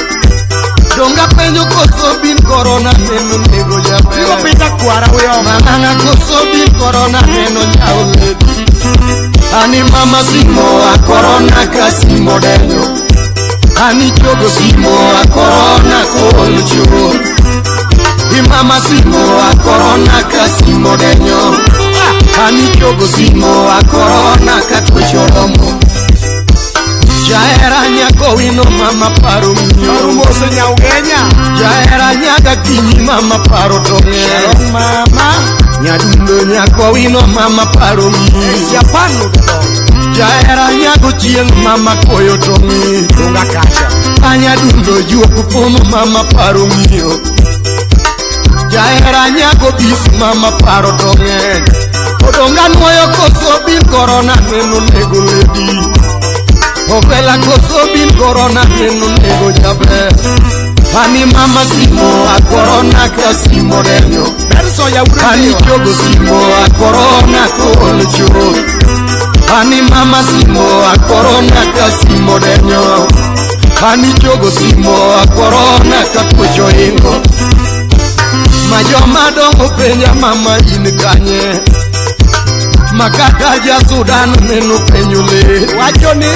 Donga penjo koso bin korona ne nonego jaber. Igo pita kwara uyo. Mang'ana koso bin korona ne nonjawo lady. Ani mama simo a korona ka simo denyo. Ani chogo simo a korona kool chuo. I mama simo a korona ka simo denyo. Ani chogo simo a korona ka tuoche oromo. Jahera nyako wino mama paro miyo. Arumose nyaugenya. Jahera nyaga kinyi mama paro to ng'ero. Mama. Nyadundo nyako wino mama paro miyo. Japan udongo. Jahera nyago chieng' mama koyo to ng'i. Dunga kacha. Anyadundo juok fumo mama paro miyo. Jahera nyago bis mama paro to ng'eny. Odonga nuoyo koso bin korona neno nego lady. Ogwela koso bin korona neno nego jaber. Ani mama simo a korona ka simo denyo. Benso ya wuod Ani chogo simo a korona kool chuo. Ani mama simo a korona ka simo denyo. Ani chogo simo a korona ka tuoche oingo. Ma joma dongo penja mama in kanye. Makata ja Sudan neno penjo le. Wacho ni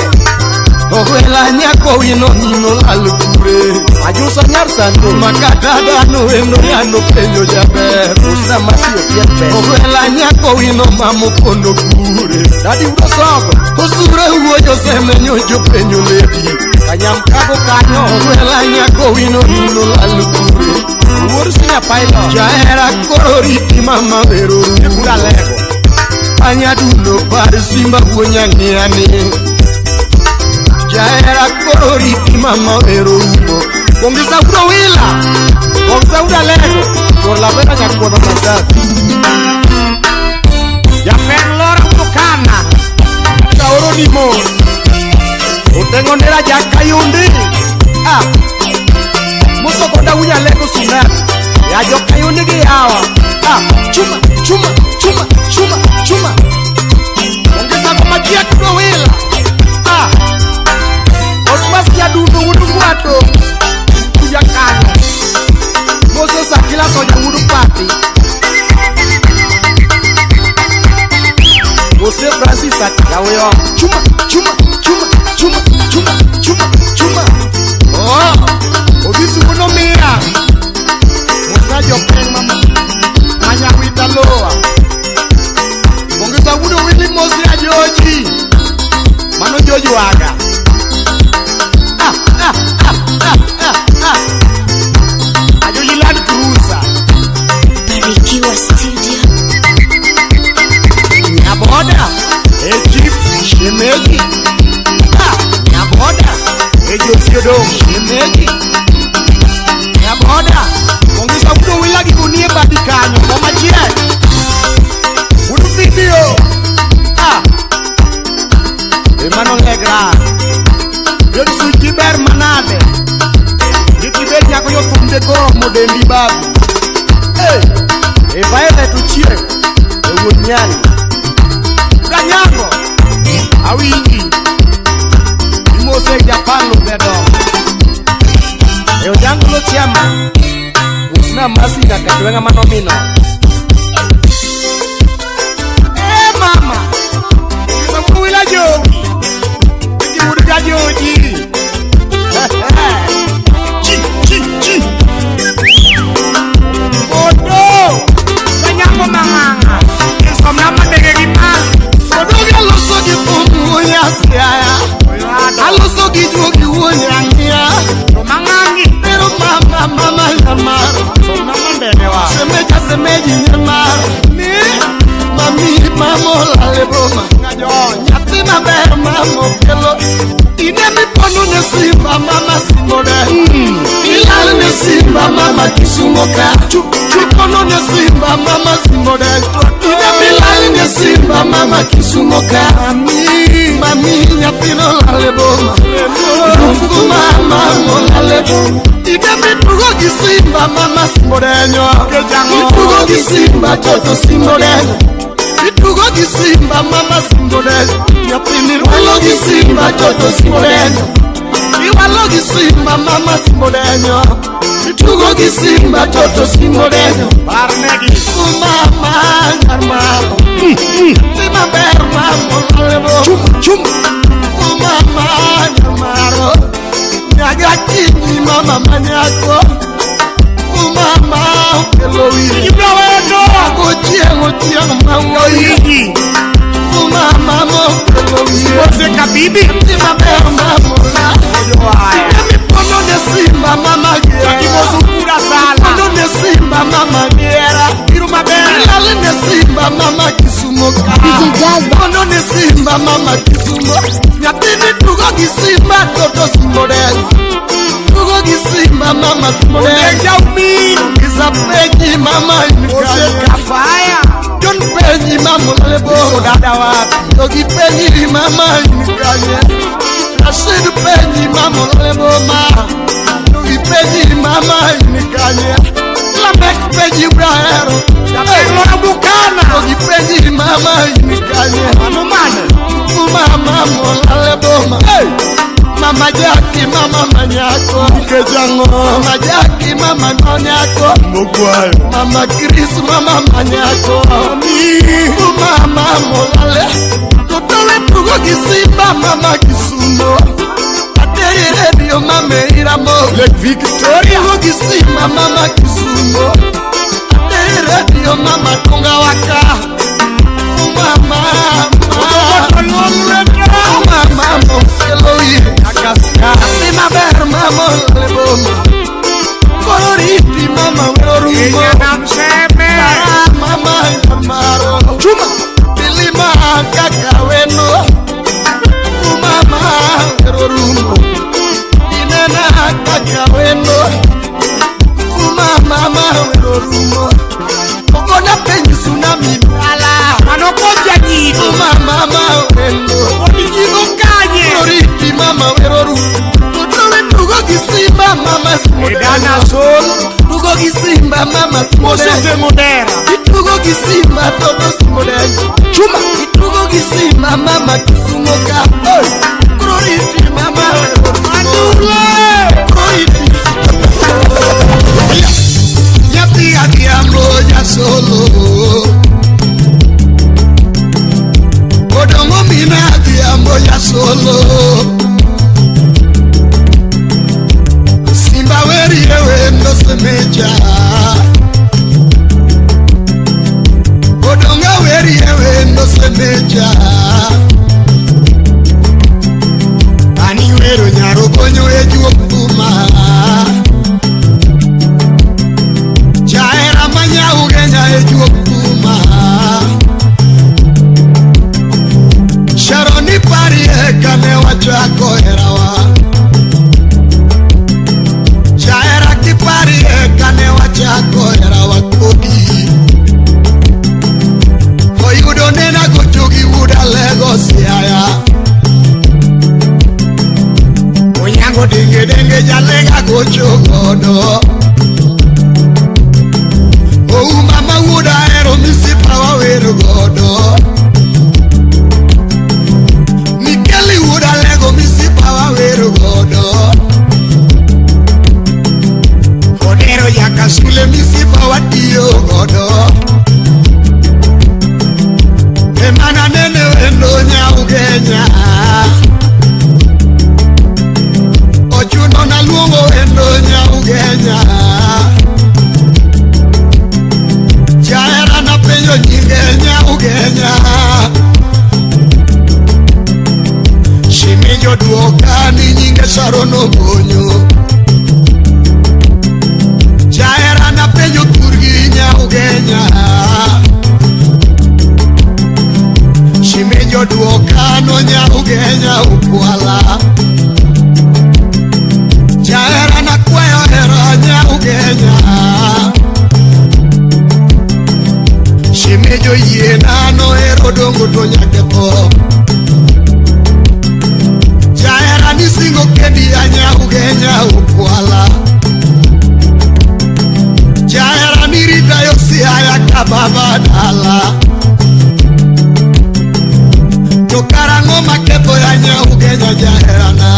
Ogwela nyako wino nino lal kure. Ajusa nyar sando. Makata dhano eno yano penjo jaber. Usna masi opien pesa. Ogwela nyako wino mamo pondo kure. Dadi wuod Osogo. Osure wuoyo semenyo jopenjo ledi. Kanyamkago kanyo. Ogwela nyako wino nino lal kure. Wuod Sinya Pilot. Jahera koro riti mama wero. Wuod Alego. Anyadundo par simba wuo nyang'iyani. Jahera koro riti mama wero umo. Bongisa wuod Owila. Bongisa wuod Alego. Chor labena nyakuodho masafi. Japen Lora wuod Kana. Kaoro ni mos. Otengo nera jakayundi. Ah. Muso koda wuod Alego tsunami. Ya jokayundi gi yawa. Ah. Chuma, chuma, chuma, chuma, chuma. Ongeza kwa majiak wuod Owila. Ah. Osmas Nyadundo wuod Ngwato. Kuja kanyo. Moses Akila Soja wuod Pati. Mose Francis Atikaweyo. Chuma, chuma, chuma, chuma, chuma, chuma, chuma. Oh. Obisi wuod Omira. Musa jopeng mama. Manyawita loa. Ongeza wuod Owili Mose Ajoji. Mano Joji waga. Ah, ah, ah, ah, ah, ah. Ajoji Land Cruiser. Barikiwa Studio. Nyaboda. E Chief Kinde koromo dendi babu. Hey, e Violet Ochieng, e wuon Nyali. Ranyango, awinji. Imose Japan lubedo. E Ojangulo chairman. Usna masi nyaka dwenga manomino. Eh mama, Samuela jogi. Kiwuda jogi. Chi chi chi. Odo, Ranyango manganga. Somna madege gi ma. Odo ga loso gi fungu ya siaya. Aloso gi juogi wuonya ngia. Mangangi. Pero mama mama nyamaro. Somna mandege wa. Semeja semeji nyamaro. Ni mami mamo lale boma. Nyathi maber mamo kelo. Ine mipono ne simba mama simode. Ilal ne simba mama Kisumo ka. Mipono ne simba mama simode. Ine milal ne simba mama Kisumo ka. Mami, mami nyathi no lale boma. Lungu mama mo lale boma. Ine mitugo gi simba mama simodenyo. Mitugo gi simba toto simodenyo. Itugo gi simba mama simodenyo. Nyathini walo gi simba toto simodenyo. Iwalo gi simba mama simodenyo. Itugo gi simba toto simodenyo. Parnegi. Mama nyarmalo. Simba ber mamo lebo. Chum chum. Mama nyarmaro. Nyagakini mama manyako. Mama okelo wiye. Ibrawendo. Ochieng ochieng mawuoyi. Mama mokelo wiye. Mose kabibi. Simba ber mamo la. Ine mipono ne simba mama giera. Kimosukura sala. Mipono ne simba mama giera. Biro maber. Ilal ne simba mama Kisumo ka. DJ Jazba. Mipono ne simba mama Kisumo. Nyathini tugo gi simba toto simodenyo. Tugo gi simba mama simodenyo. Odenja umin. Isa penyi mama Mose inikanye. kafaya. John penyi mama lebo. Dada wapi. Yogi penyi mama inikanye. Rashid penyi mama lebo ma. Yogi penyi mama inikanye. Lamek penyi brahero. Lora bukana. Yogi penyi mama inikanye. Mano mane. Mama molale boma. Hey. Mama Jackie mama manyako. Kejango. Mama Jackie mama manyako. Mogwayo. Mama Chris mama manyako. Mami. Mama molale. Totole tugo gi simba mama Kisumo. Atere radio mama iramo. Lake Victoria. Tugo gi simba mama Kisumo. Atere radio mama tunga waka. Mama. Mama mokelo wiye. Akaska. Nyathi maber mama olale boma. Koro riti mama wero rumo. Kenya namseme. Mama nyamaro. Chuma. Milima kaka weno. Mama wero rumo. Inena kaka weno. Mama wero rumo. Ogona penyi tsunami ala. Manokoja nyito. Mama weno. Odinyigo kanye. Koro riti mama wero rumo. Totole tugo gi simba mama simodenyo. Edana sol. Tugo gi simba mama Mose simodenyo. temodera. Itugo gi simba toto simodenyo. Chuma. Itugo gi simba mama Kisumo ka. Hey. Koro riti mama wero rumo. Mandule. Koro riti. Nyathi adhiambo jasolo. Odongo mina adhiambo jasolo. Simba werie wendo semeja. Odongo werie wendo semeja. Ne joyiena nohero dongo to nyaka tho. Jahera ni singo kendi anyau genya ukwala. Jahera ni ritayo siaya ka baba dala. To karang'o maketho anyau genya jaherana.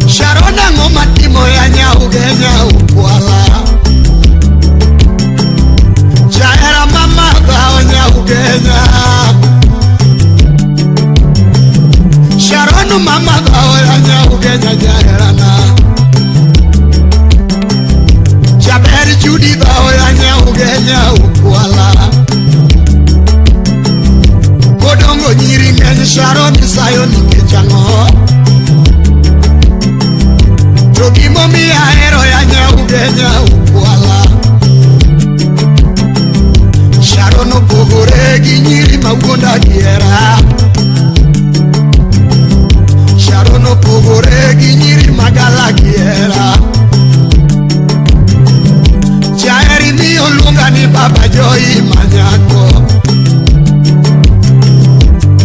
Sharon ang'o matimo anyau genya ukwala. Jahera mama dhao nyau genya. Sharon mama dhao nyau genya jaherana. Jaber Judy dhao nyau genya ukwala. Kodongo nyiri ng'eny Sharon isayo nikech ang'o? To gimomiyo ahero ya nyau genya ukwala. Sharon opogore gi nyiri mawuonda gi hera. Sharon opogore gi nyiri magala gi hera. Jaheri miyo luonga ni baba Joy manyako.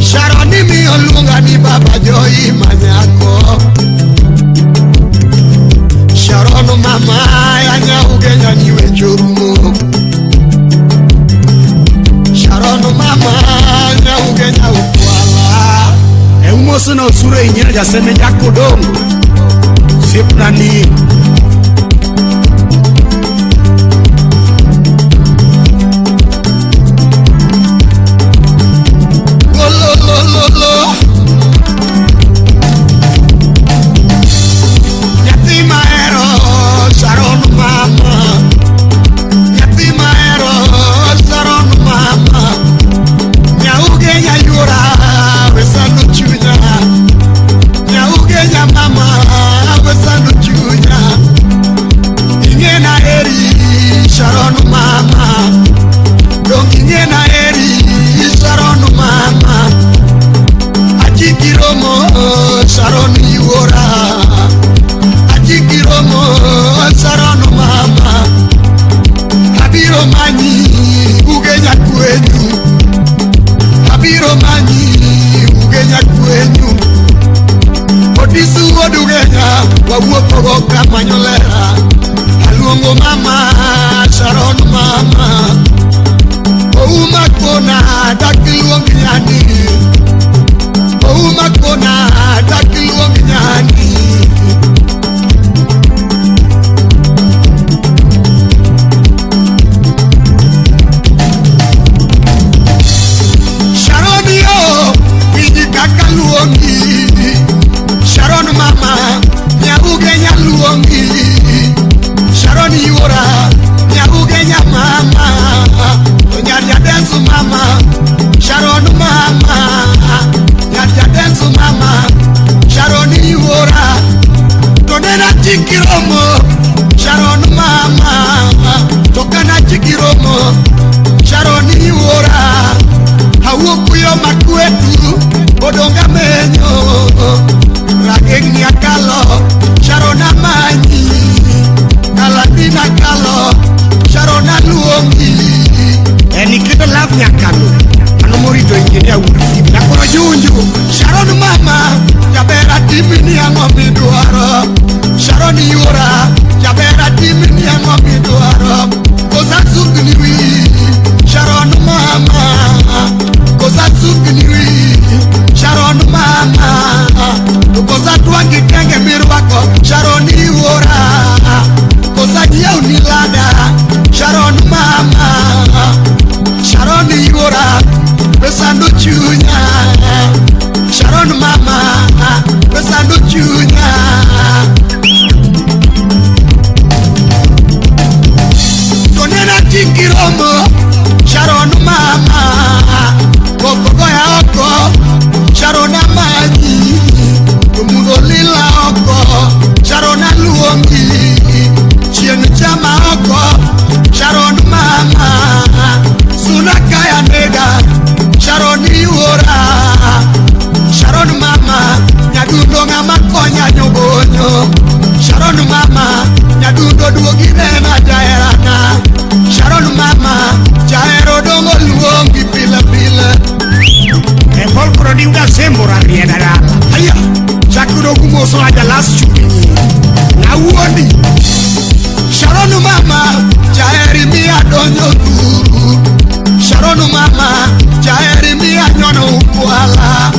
Sharon miyo luonga ni baba Joy manyako. Sharon mama ya nyau genya ni wechorumo. Sharon mama nyau genya ukwala. Eumoso na usure inyera jaseme jakodongo. Siepnani. Lo lo lo lo. Nyathi mahero Sharon mama. Nyathi mahero Sharon mama. Nyau genya yura wesando chunya. Nyau genya mama wesando chunya. Ing'e heri Sharon mama. Dong ing'e heri Sharon mama. Achikiromo Sharon yuora. Achikiromo Sharon mama. Abiro manyi ugenya kwenyu. Abiro manyi ugenya kwenyu. Odisu wuod ugenya wawuothogo kamanyo lera. Aluongo mama Sharon mama. Ouma kona dak iluong nyani. Ouma kona dak iluong nyani. Sharon yo winji kaka luongi. Sharon mama nyauge nyaluongi. Sharon yuora nyauge nyamama. To nyar jadensu mama Sharon mama. Nyar jadensu mama Sharon yuora. To nena chikiromo Sharon mama. To kana chikiromo Sharon yuora. Awuok kuyo makwetu odonga menyo. Ragengni akalo Sharon amanyi. Kaladina akalo Sharon aluongi. Eniketo love nyakano. Ano morito engineer wuod Phoebe. Nakoro junju. Sharon mama jaber atimni ang'o midwaro. Sharon yuora jaber atimni ang'o midwaro. Kosa sukni wi Sharon mama. Kosa sukni wi Sharon mama. Kosa twangi kenge mirwako Sharon yuora. Kosa nyiew lada Sharon mama. Sharon yuora pesando chunya. Sharon mama pesando chunya. Tonena chikiromo Sharon mama. Kokogoya oko Sharon amanyi. Tumudo lila oko Sharon aluongi. Chien chama oko Sharon mama. Suna kaya nega Sharon yuora. Sharon mama nyadundo ng'ama konya nyobonyo. Sharon mama nyadundo duogi nena jaherana. Sharon mama Odi uda sembora rieda dala. Aya, chakudo kumoso aja last chupini. Na uoni. Sharon mama, jaeri mia donyo turu. Sharon mama, jaeri mia nyono ukwala.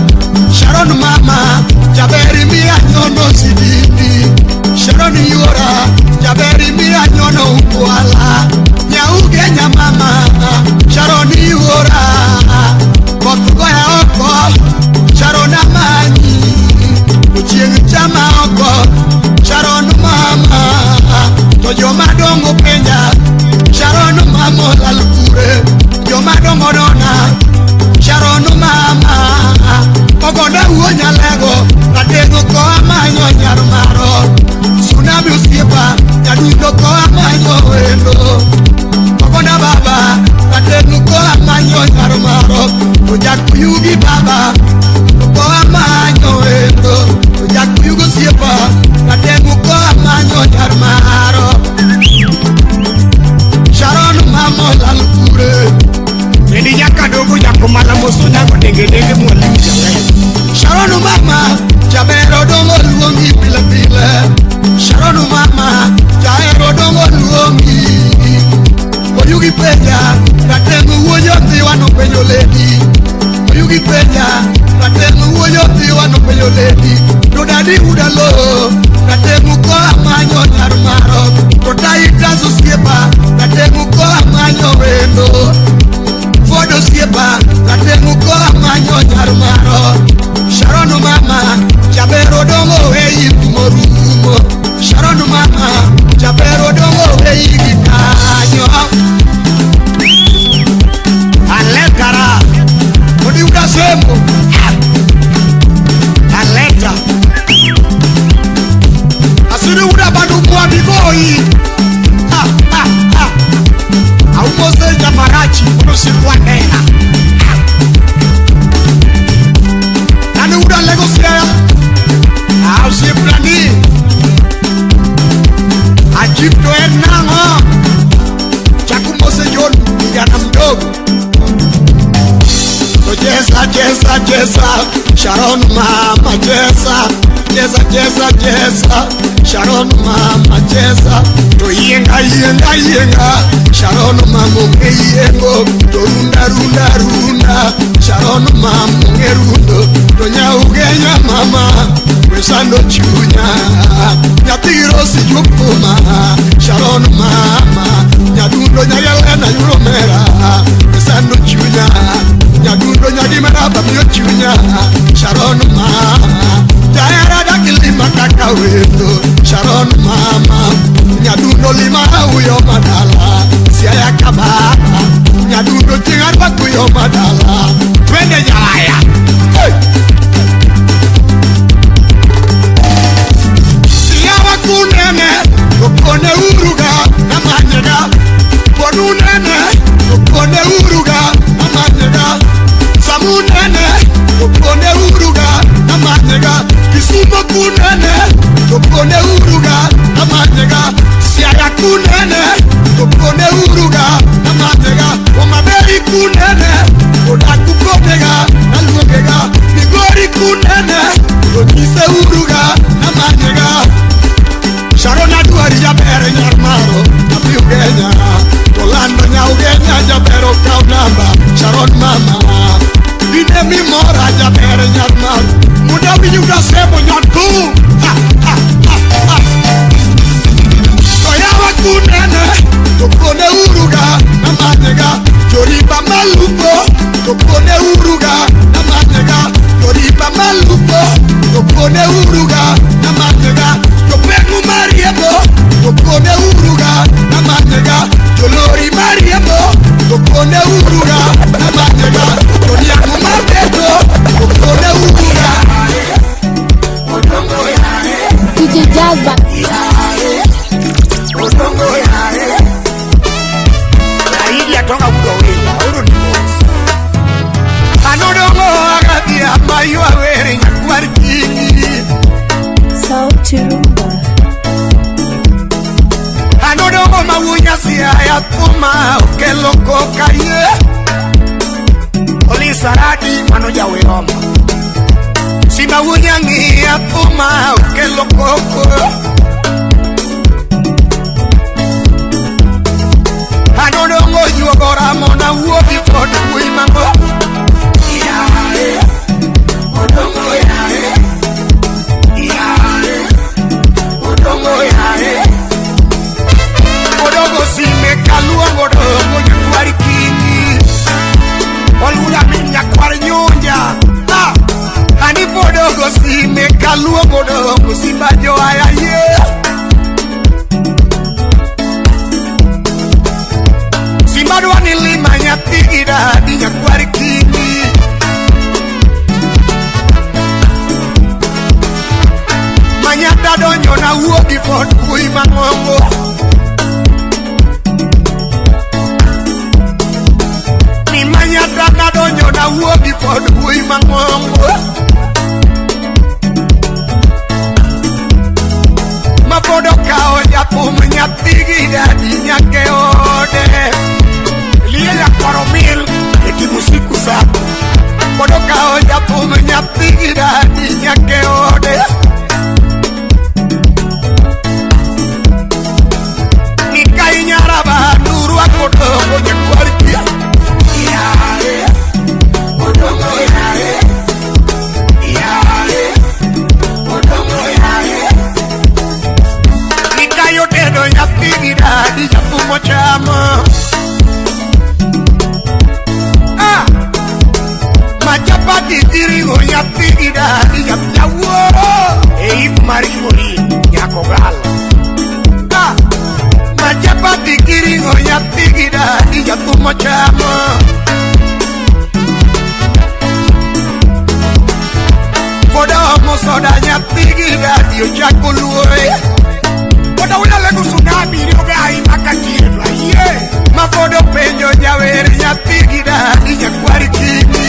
Sharon mama, jaberi mia nyono sididi. Sharon yora, jaberi mia nyono ukwala. Nyauge nyamama, Sharon yora. Kotugo ya oko, Sharon amanyi. Uchieng chama oko, Sharon mama. To joma dongo penja, Sharon mama lalkure. Joma dongo dona, Sharon mama. Ogonda wuo nyalego, ratego ko amanyo nyar maro. Tsunami osiepa, nyadundo ko amanyo wendo. Ogonda baba, ratego ko amanyo nyar maro. Ojakuyugi baba, ko amanyo wendo. Ojakuyugo osiepa, ratego ko amanyo nyar maro. Sharon mama lalkure. Nidi nyakadogo nyakomala moso nyago denge denge mwalimu jaber. Sharon mama, jabero dongo luongi pile pile. Sharon mama, jahero dongo luongi. Oyugi penja, rateng wuo jodhiwa no penjo lady. Oyugi penja, rateng wuo jodhiwa no penjo lady. To dadi udalo, rateng ko amanyo nyar maro. To taita osiepa, rateng ko amanyo wendo. Fodo osiepa, rateng ko amanyo nyar maro. Sharon mama, jabero dongo weyi rumo. Sharon mama, jabero dongo weyi gikanyo. Aletara, odi udasemo. Aleta. Asiri uda bandu mwami boyi. Ha ha ha. Aumose jamarachi, unosikwa nena. Nani uda lego siaya. Ausiplani. Ajipto enango. Chakumose John, kijana mdogo. Chesa, chesa, chesa, Sharon mama chesa. Chesa, chesa, chesa, Sharon mama chesa. To yenga, yenga, yenga, Sharon mama ngeyengo. To runda, runda, runda, Sharon mama ngerundo. To nyaugenya mama, wesando chunya. Nyatiro si jupuma, Sharon mama. Nyadundo nyayelena yuromera, wesando chunya. Nyadundo nyadimera bamiyo chunya, Sharon mama. Jahera dakilima kaka wendo, Sharon mama. Nyadundo lima uyo madala, siaya kabaka. Nyadundo tingarwa kuyo madala. Twende nyawaya. Hey! Siyawa kunene, okone uruga namanyega. Bonunene, okone uruga namanyega. Samunene, okone uruga namanyega. Kisumo kunene, okone uruga namanyega. Siaya kunene, okone uruga namanyega. Omaberi kunene, odakukodega naluogega. Migori kunene, okise uruga namanyega. Sharon aduari jabere nyar maro, nyathi Ugenya. Tolando nya Ugenya jabero kaw namba, Sharon mama. Ine mimora jabere nyar maro, muda winjuga semo nyatu. Ha ha ha ha. Toyawa kunene, tokone uruga namanyega. Joriba malupo, tokone uruga namanyega. Joriba malupo, tokone uruga namanyega. Jopengu mariembo, tokone uruga namanyega. Jolori mariembo, tokone uruga namanyega. Joriamu mabeto, tokone uruga. DJ Jazba. Aidi atonga udo wela, udo ni boss. Anodongo agathia maywa were nyakwar kingi. Sauti Rumba. Anodongo mawunya siaya thuma okelo koka ye. Olisaradi mano jaweroma. Simba wunyang'iya thuma okelo koko. Anodongo yuogo ramona wuogi kod wuoyi mang'o. Yae, odongo yae. Yae, odongo yae. Odongo sime kaluongo odongo nyakwar kingi. Olula min nyakwar nyunja. Ah! Ani podogo sime kaluongo odongo simba joaya ye. Simba dwa ni lima nyathi gi dadi nyakwar kingi. Manyata donjo na wuogi pod wuoyi mang'ongo. Ni manyata nadonjo na wuogi pod wuoyi mang'ongo. Ma pod okawo jathum nyathi gi dadi nyaka e ode. Liye nyakwar omil e timo siku sako. Pod okawo jathum nyathi gi dadi nyaka e ode. Nikai nyaraba nurwako odongo nyakwar kia. Yae, odongo yae. Yae, odongo yae. Nikai otedo nyathi gi dadi jathum ochamo. Ah! Machapati gi ring'o nyathi gi dadi jawuoro. E ik mar yuori nyako gal. Ah! Machapati gi ring'o nyathi gi dadi jathum ochamo. Pod omo soda nyathi gi dadi ochako luore. Pod awinjo tsunami ni obe aima katieno ayie. Ma pod openjo jawer nyathi gi dadi nyakwar kingi.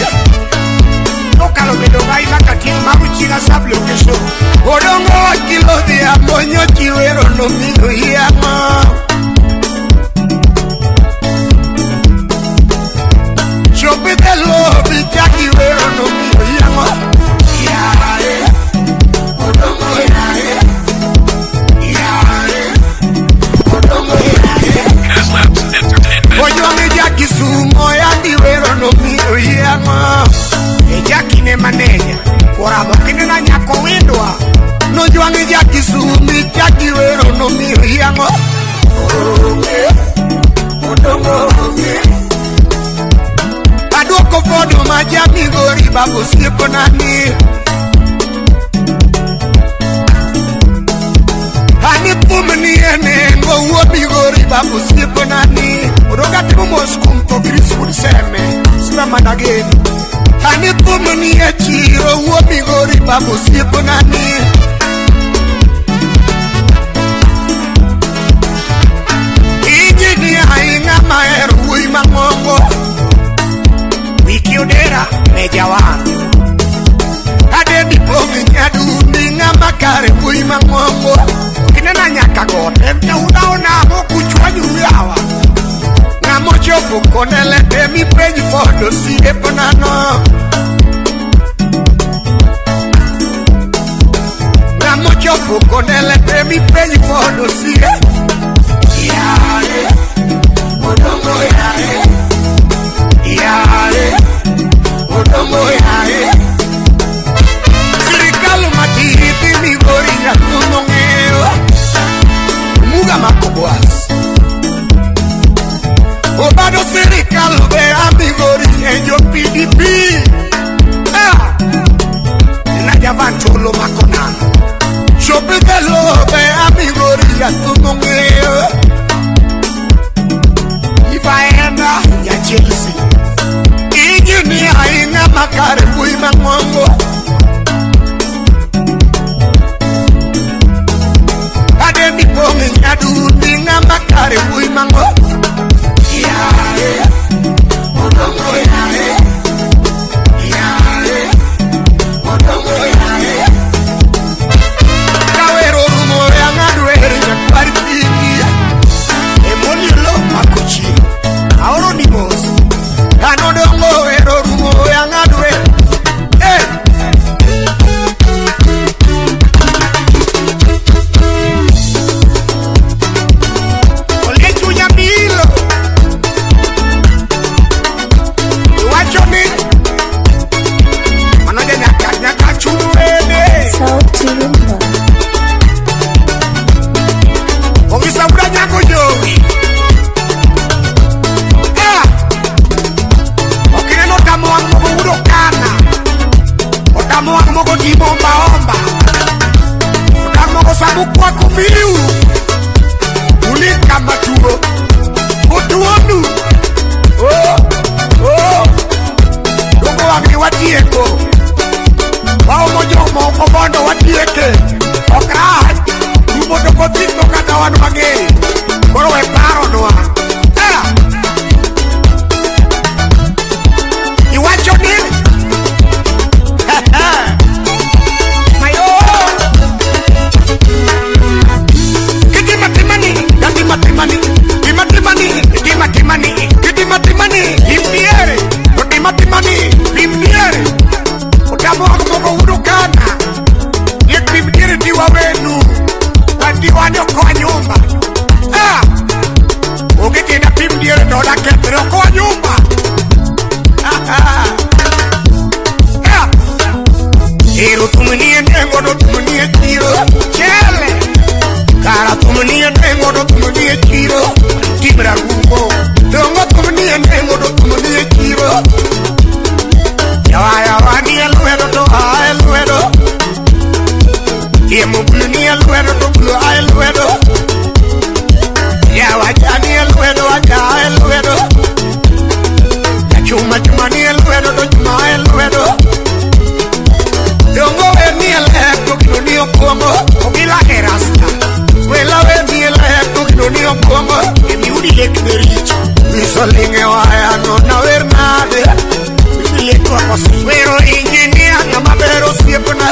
Nokalo bedo aima katieno mago chiga sub location. Odongo wakilo dhiambo nyochi wero nomiyo yamo. Chopi e lobi chaki wero nomiyo yamo. Yae, odongo yae. Yae, odongo yae. Caslabs Entertainment. Ojwang'e ja Kisumo yandi wero nomiyo yamo. E jakine maneja. Koramo kinena nyako windwa. Nojwang'e ja Kisumo chaki wero nomiyo yamo. Onge, odongo onge. Aduoko fodo ma ja Migori babu osiepna ni. Ani thum ni e nengo wuod Migori babu osiepna ni. Odonga timo mos kuom tho Chris wuod Seme. Simba manageno. Ani thum ni e chiro wuod Migori babu osiepna ni. Injinia ing'ama hero wuoyi mang'ongo. Wiki odera meja wan. Adedi pong' nyadundi ng'ama kare wuoyi mang'ongo. Kinena nyaka got. En jaudao namo kuchwanyuru yawa. Ng'ama ochopo konele te mipenj pod osiepna no. Ng'ama ochopo konele te mipenj pod osie. Yae, odongo yae. Yae, odongo yae. Sirikal matiti Migori nyathum ong'eyo. Muga mako Boaz. Obado sirikal be a Migori e jo PDP. Ah! Na javan cholo mako nano. Chopi e lobe a Migori nyathum ong'eyo. Ifaenda ya Chelsea. Injinia ing'ama kare wuoyi mang'ongo. Adendi pong' nyadundi ng'ama kare wuoyi mang'ongo. Yae, odongo yae. Yae, odongo yae. Kawero rumo we ang'ad wer Onyango jowi. Okineno tamo wang' mogo wudo kana. Otamo wang' mogo timo omba omba. Otamo mogo samukwako miu. Ulika matuo. Otuonu. Oh, oh. Dongo wang'ni watieko. Waomo jomoko mondo watieke. Ok rach. Rumo to kothiko kata wan wang'eyo. Koro we paronwa. Iwacho ni mayo. Kitima timani, katima timani, tima timani, tima timani, kitima timani, imdiere, tima timani, imdiere. Utamo moko udukana. Yekimdiere tiwa wenu. Wadiwani kwa nyumba. Ah! Ukitina pimdiere dola kethre kwa nyumba. Ah! Ah! Ero tumnie nengo no tumnie chiro. Chele. Kara tumnie nengo no tumnie chiro. Tibra rumo. Dongo tumnie nengo no tumnie chiro. Yawa yawa ni elwedo to a elwedo. Yemo blu ni elwedo to blu a elwedo. Yawa cha ni elwedo a cha elwedo. Ya chuma chuma ni elwedo to chuma elwedo. Dongo we ni elwedo kino ni okongo. Obila erasta. Wela we ni elwedo kino ni okongo. Emi udi lek mericho. Misolinge waya no na wernade. Wero injinia ng'ama ber osiepna.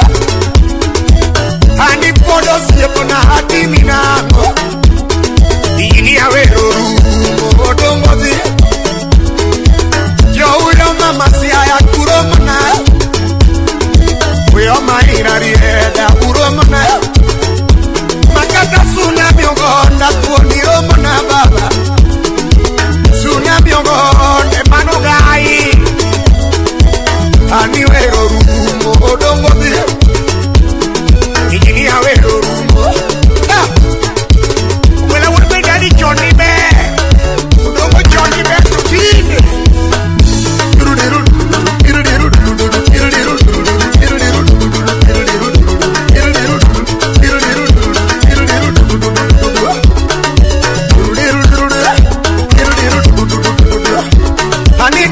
Ani pod osiepna atimi nang'o. Injinia wero rumo odongo dhi. Jouyo mama Siaya kuro mana. Uyo maira rieda uro mana. Makata tsunami ogonda thuoni romona baba. Tsunami ogonde mano gai. Ani wero rumo odongo dhi. Injinia wero rumo. Ah! Wela wuod bedani choni ber. Odongo choni ber to tinde. Ani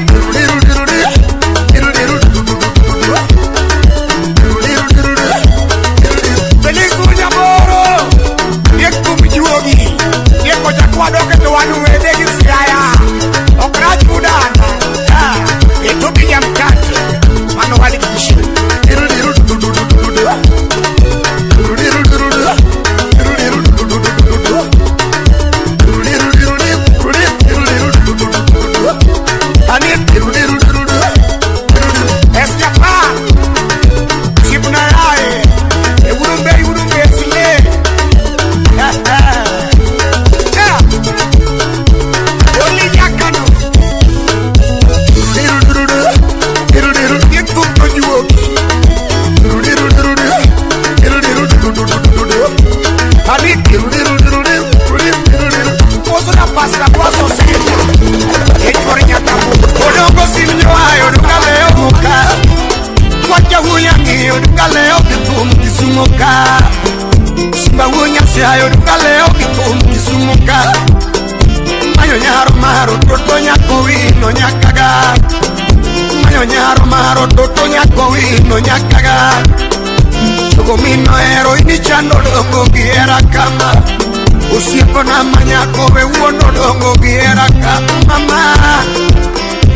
Osiepona manyako we wuon odongo gi hera ka mama.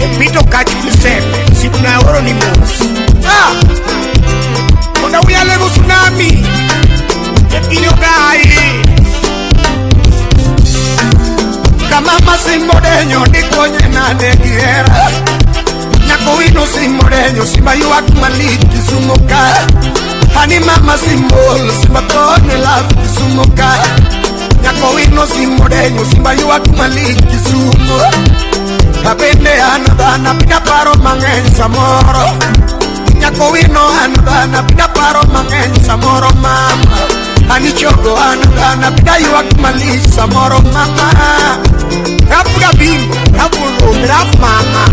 Epito kachul sembe sipna oro ni mos. Ah! Onda uyalego tsunami. Epino gai. Kama masimodenyo dikonye nade gi hera. Nyako wino simodenyo simba ywak malich Kisumu ka. Hani mama simbol simba tone love Kisumu ka. Nyako wino simodenyo simba ywak malich Kisumu. Abende an dhana pina paro mang'eny samoro. Nyako wino an dhana pina paro mang'eny samoro mama. Anichogo an dhano abida ywak malich samoro mama. Rap gabimbo, rap ulombe, rap mama.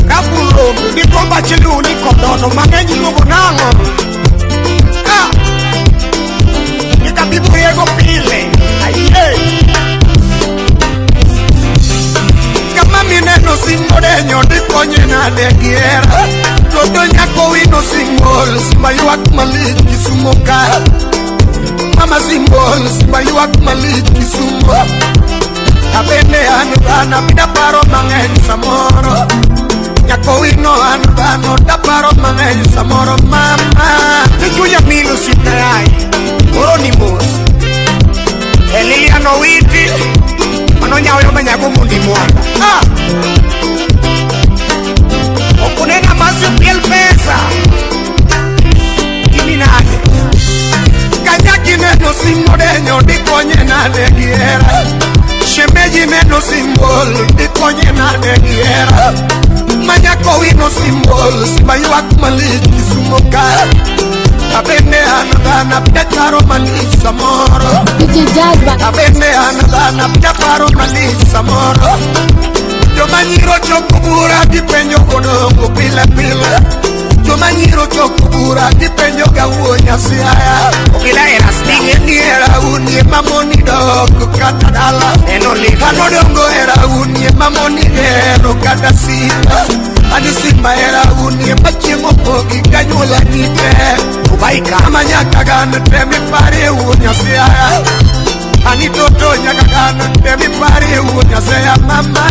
Rap ulombe, dikomba chiluni kodono mang'eny iluongo nang'o? Ah! Nikabibu riego pile, aiye. Kama mineno singodenyo dikonye nade gi hera. Toto nyako wino singol, simba ywak malich Kisumo ka. Mama simbol, simba ywak malich Kisumo. Abende an dhano abida paro mang'eny samoro. Nyako wino an dhano daparo mang'eny samoro mama. Nichunya milo sitayai, oro ni mos. Eliliano witi, mano nyawo manyago mundi mwanda. Ah! Okunena masio piel pesa. Kimi nade. Kanyaki neno singodenyo dikonye nade gi hera. Shemeji neno simbol dikonye nade gi hera. Manyako wino simbol, simba ywak malich Kisumo ka. Abende an dhano abida paro malich samoro. DJ Jazba. Abende an dhano abida paro malich samoro. Joma nyiro choko bura gipenjo kodongo pile pile. Joma nyiro choko bura gipenjo ga wuo Nyasaye. Okila era sting. Ni era unie mamoni dok kata dala. Neno live. Kanodongo era unie mamoni gero kata simba. Ani simba era unie machiemo pogi kanyuola nite. Ubaika. Ama nyaka gan temi pare wuo Nyasaye. Ani toto nyaka gan temi pare wuo Nyasaye mama.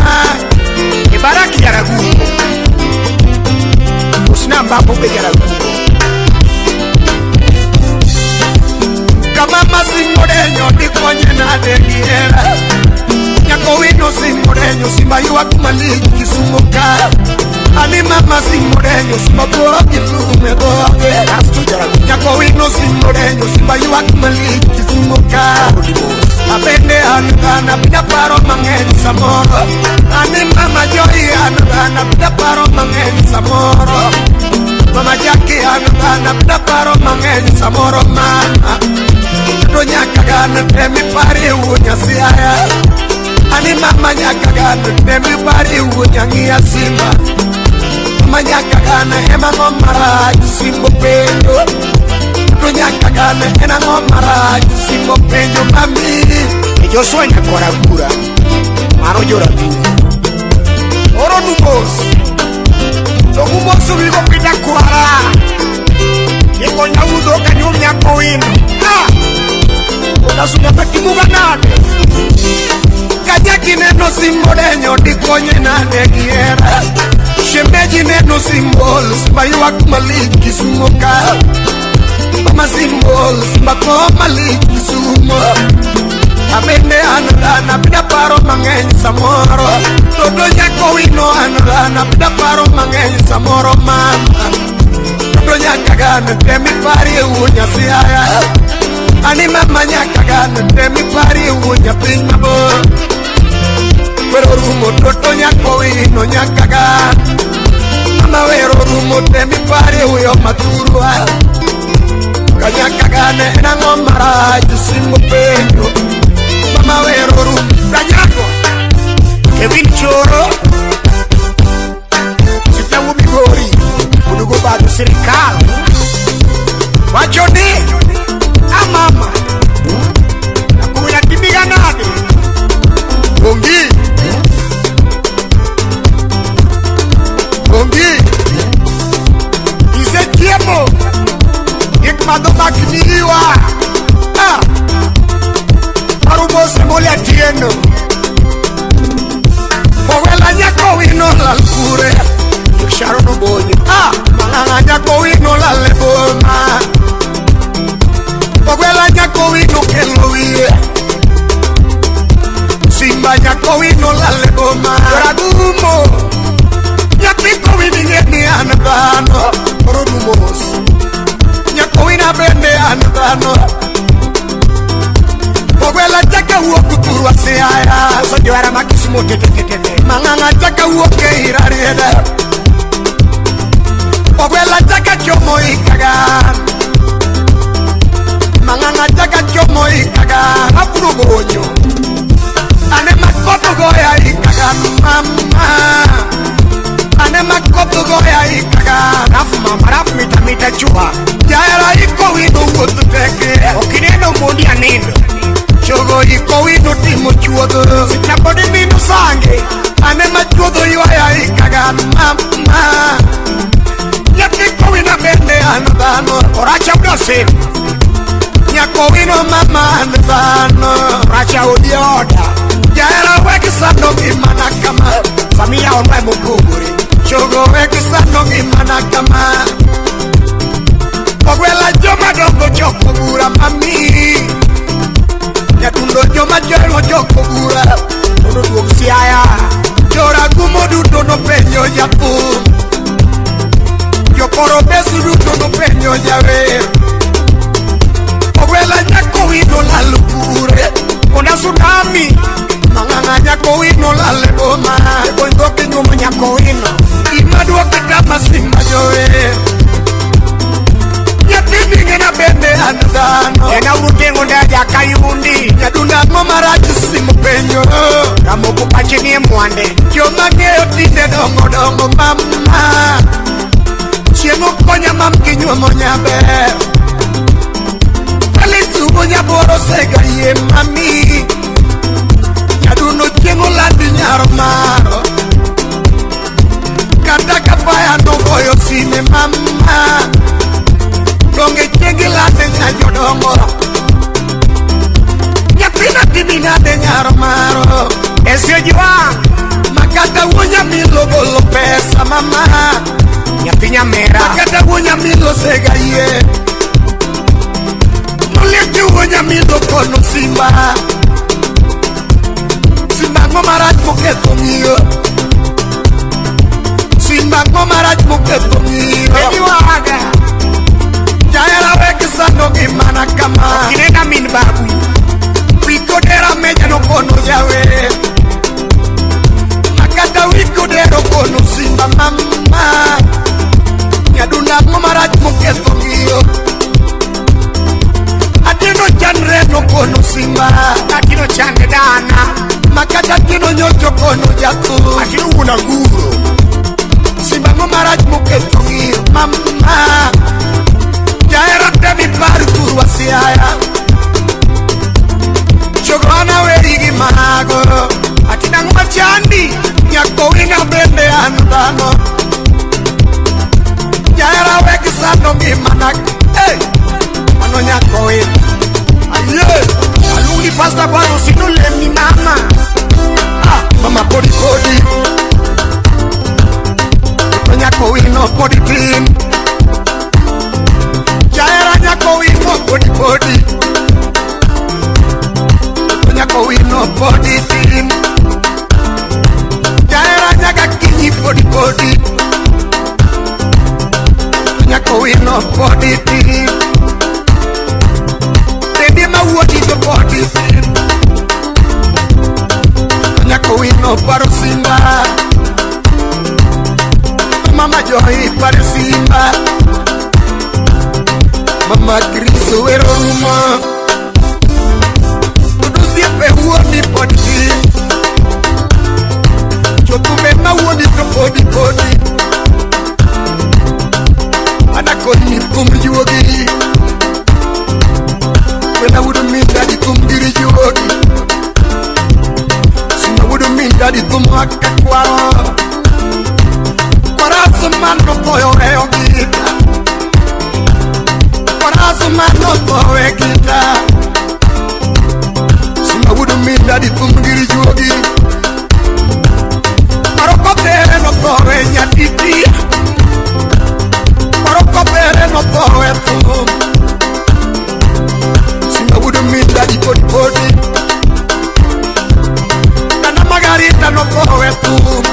Ibaraki yaragumo. Usna mbapo be yaragumo. Kama masingodenyo dikonye nade gi hera. Nyako wino singodenyo simba ywak malich Kisumo ka. Ani mama singodenyo simba dhogi lume dhoge. Nyako wino singodenyo simba ywak malich Kisumo ka. Abende an dhano abida paro mang'eny samoro. Ani mama Joy an dhano abida paro mang'eny samoro. Mama Jackie an dhano abida paro mang'eny samoro mama. To nyaka gan temi pare wuo Nyasaye. Ani mama nyaka gan temi pare wuo nyang'iya simba. Mama nyaka gan ema ng'o marach simbo penjo. To nyaka gan en ang'o marach simbo penjo mami. E Joshua nyakora gura. Mano joragumo. Oro numos. Togumos wigo pita kwara. Yeko nyaudo kanyum nyako wino. Ah! Odasuna takimuga nade. Kanyaki neno singodenyo dikonye nade gi hera. Shemeji neno simbol, simba ywak malich Kisumo ka. Mama simbol, simba tho malich Kisumo. Abende an dhano abida paro mang'eny samoro. Toto nyako wino an dhano abida paro mang'eny samoro mama. Toto nyaka gan temi parie wuo Nyasaye. Ani mama nyaka gan temi parie wuo nyapiny mabor. Wero rumo toto nyako wino nyaka gan. Mama wero rumo temi parie wuo mathurwa. Kanyaka gan en ang'o marach simbo penjo. Mama wero rumo Rajago. Kevin Choro. Sitawu Migori. Udugo bado sirikal. Wacho ni amama. Nakuya timiga nade. Bongi. Bongi. Ise chiemo. Gik madho mak miwa. Ah! Arumose mole atieno. Ogwela nyako wino lal kure. Sharon Obonyo. Ah! Mang'ang'a nyako wino lal e boma. Ogwela nyako wino kelo wiye. Simba nyako wino lal e boma. Joragumo. Nyathi kowino ing'e ni an dhano. Koro numos. Nyako wina bende an dhano. Ogwela chaka wuok thurwa Siaya. Koso johera ma Kisumo tetetetete. Mang'ang'a chaka wuok e Irarieda. Ogwela chaka chomo Ikagan. Mang'ang'a Mang'ang'a chaka chomo ikaga apuro bonyo. Ane makoto goya ikaga mama. Ane makoto goya ikaga Rafu mama rafu mita mita chua. Jaera iko wino wuoth teke. Okineno mondi anindo. Chogo iko wino timo chuodho. Sitapodi minu sange. Ane machuodho ywaya ikaga mama. Nyathi kowino bende an dhano. Oracha udosim. Nyakowino mama an dhano. Oracha odi oda. Jaera wek sando ngimana kama. Familia onwe mopogore. Chogo wek sando ngimana kama. Ogwela joma dongo choko bura mami. Nyatundo joma jelo choko bura. Mondo duog Siaya. Joragumo duto nopenjo jathum. Jokoro besu duto nopenjo jawer. Ogwela nyakowino lal kure. Ona tsunami. Mang'ang'a nyakowino lal e boma. Gongo kinyuomo nyakowino. Gima duoke tama simba jower. Nyathini ng'ena bende an dhano. En auru teng'o ndaja kayundi. Nyadunda ang'o marach simo penjo. Ramoko pache nie mwande. Joma ng'eyo tinde dongo dongo mama. Chieng' okonya mam kinyuomo nyaber. Felix Ugo nyaboro sega yie mami. Nyadundo chieng' olandi nyaro maro. Kata ka faya nogoyo sime mama. Donge chieng' ilande nya jodongo. Nyathina timi nade nyaro maro. Esejiwa. Makata wuo nyamilo golo pesa mama. Nyathi nyamera. Makata wuo nyamilo sega yie. Nolieki wuo nyamilo kono simba. Simba ang'o marach moketho ng'iyo. Simba ang'o marach moketho ng'iyo. Ejiwaga. Jaera wek sando ngimana kama. Okinena min babu. Wikodera meja nokono jawer. Makata wikodero kono simba mama. Nyadunda ang'o marach moketho ng'iyo. Atino chandre nokono simba. Atino chande dana. Makata atino nyocho kono jathum. Atino wuon anguro. Simba ang'o marach moketho ng'iyo mama. Jaera temi par thurwa Siaya. Chogo an aweri gi mago. Atino ang'o machandi. Nyakowina bende an dhano. Jaera weg sando ngimana. Hey! Mano nyakowina. Aye! Aluongi pasta bwana osino lemni mama. Ah, mama podi podi. To nyakowino podi tin. Jaera nyakowino podi podi. To nyakowino podi tin. Jaera nyaka kinyi podi podi. To nyakowino podi tin. Dende mawuodi to podi tin. To nyakowino paro simba. Mama Joy paro simba. Mama Chris wero rumo. Todo osiepe wuoni pod tin. Jothumbe mawuoni to podi podi. Anakoni thum juogi. Wena wuod min dadi thum giri juogi. Sima wuod min dadi thum aka kwaro. Kwaraso mano thoyo e ogita. Kwaraso mano thoyo e gita. Sima wuod min dadi thum giri juogi. Paroko tere no thoyo e nyatiti. Paroko tere no thoyo e thum. Simba wuod min dadi podi podi. Dana Margarita no thoyo e thum.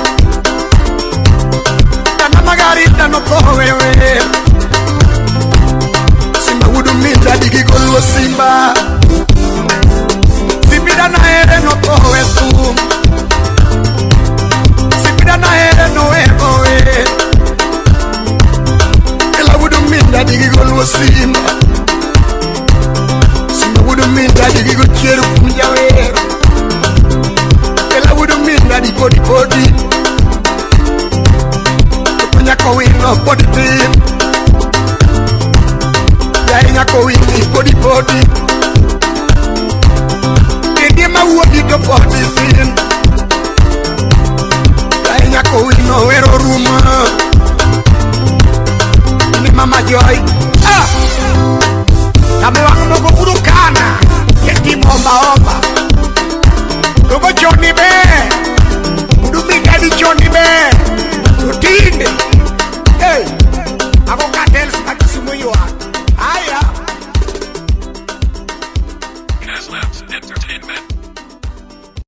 Dana Margarita no thoyo e wer. Simba wuod min dadi gigoluo simba. Sibida na ere no thoyo e thum. Sibida na ere no ego wer. Ela wuod min dadi gigoluo simba. podi. Dendi ema wuodi to podi thin. Kae nyako wino wero rumo. Ni Mama Joy. Ah! Tame wang' mogo urukana. Yetimo omba omba. Dogo choni be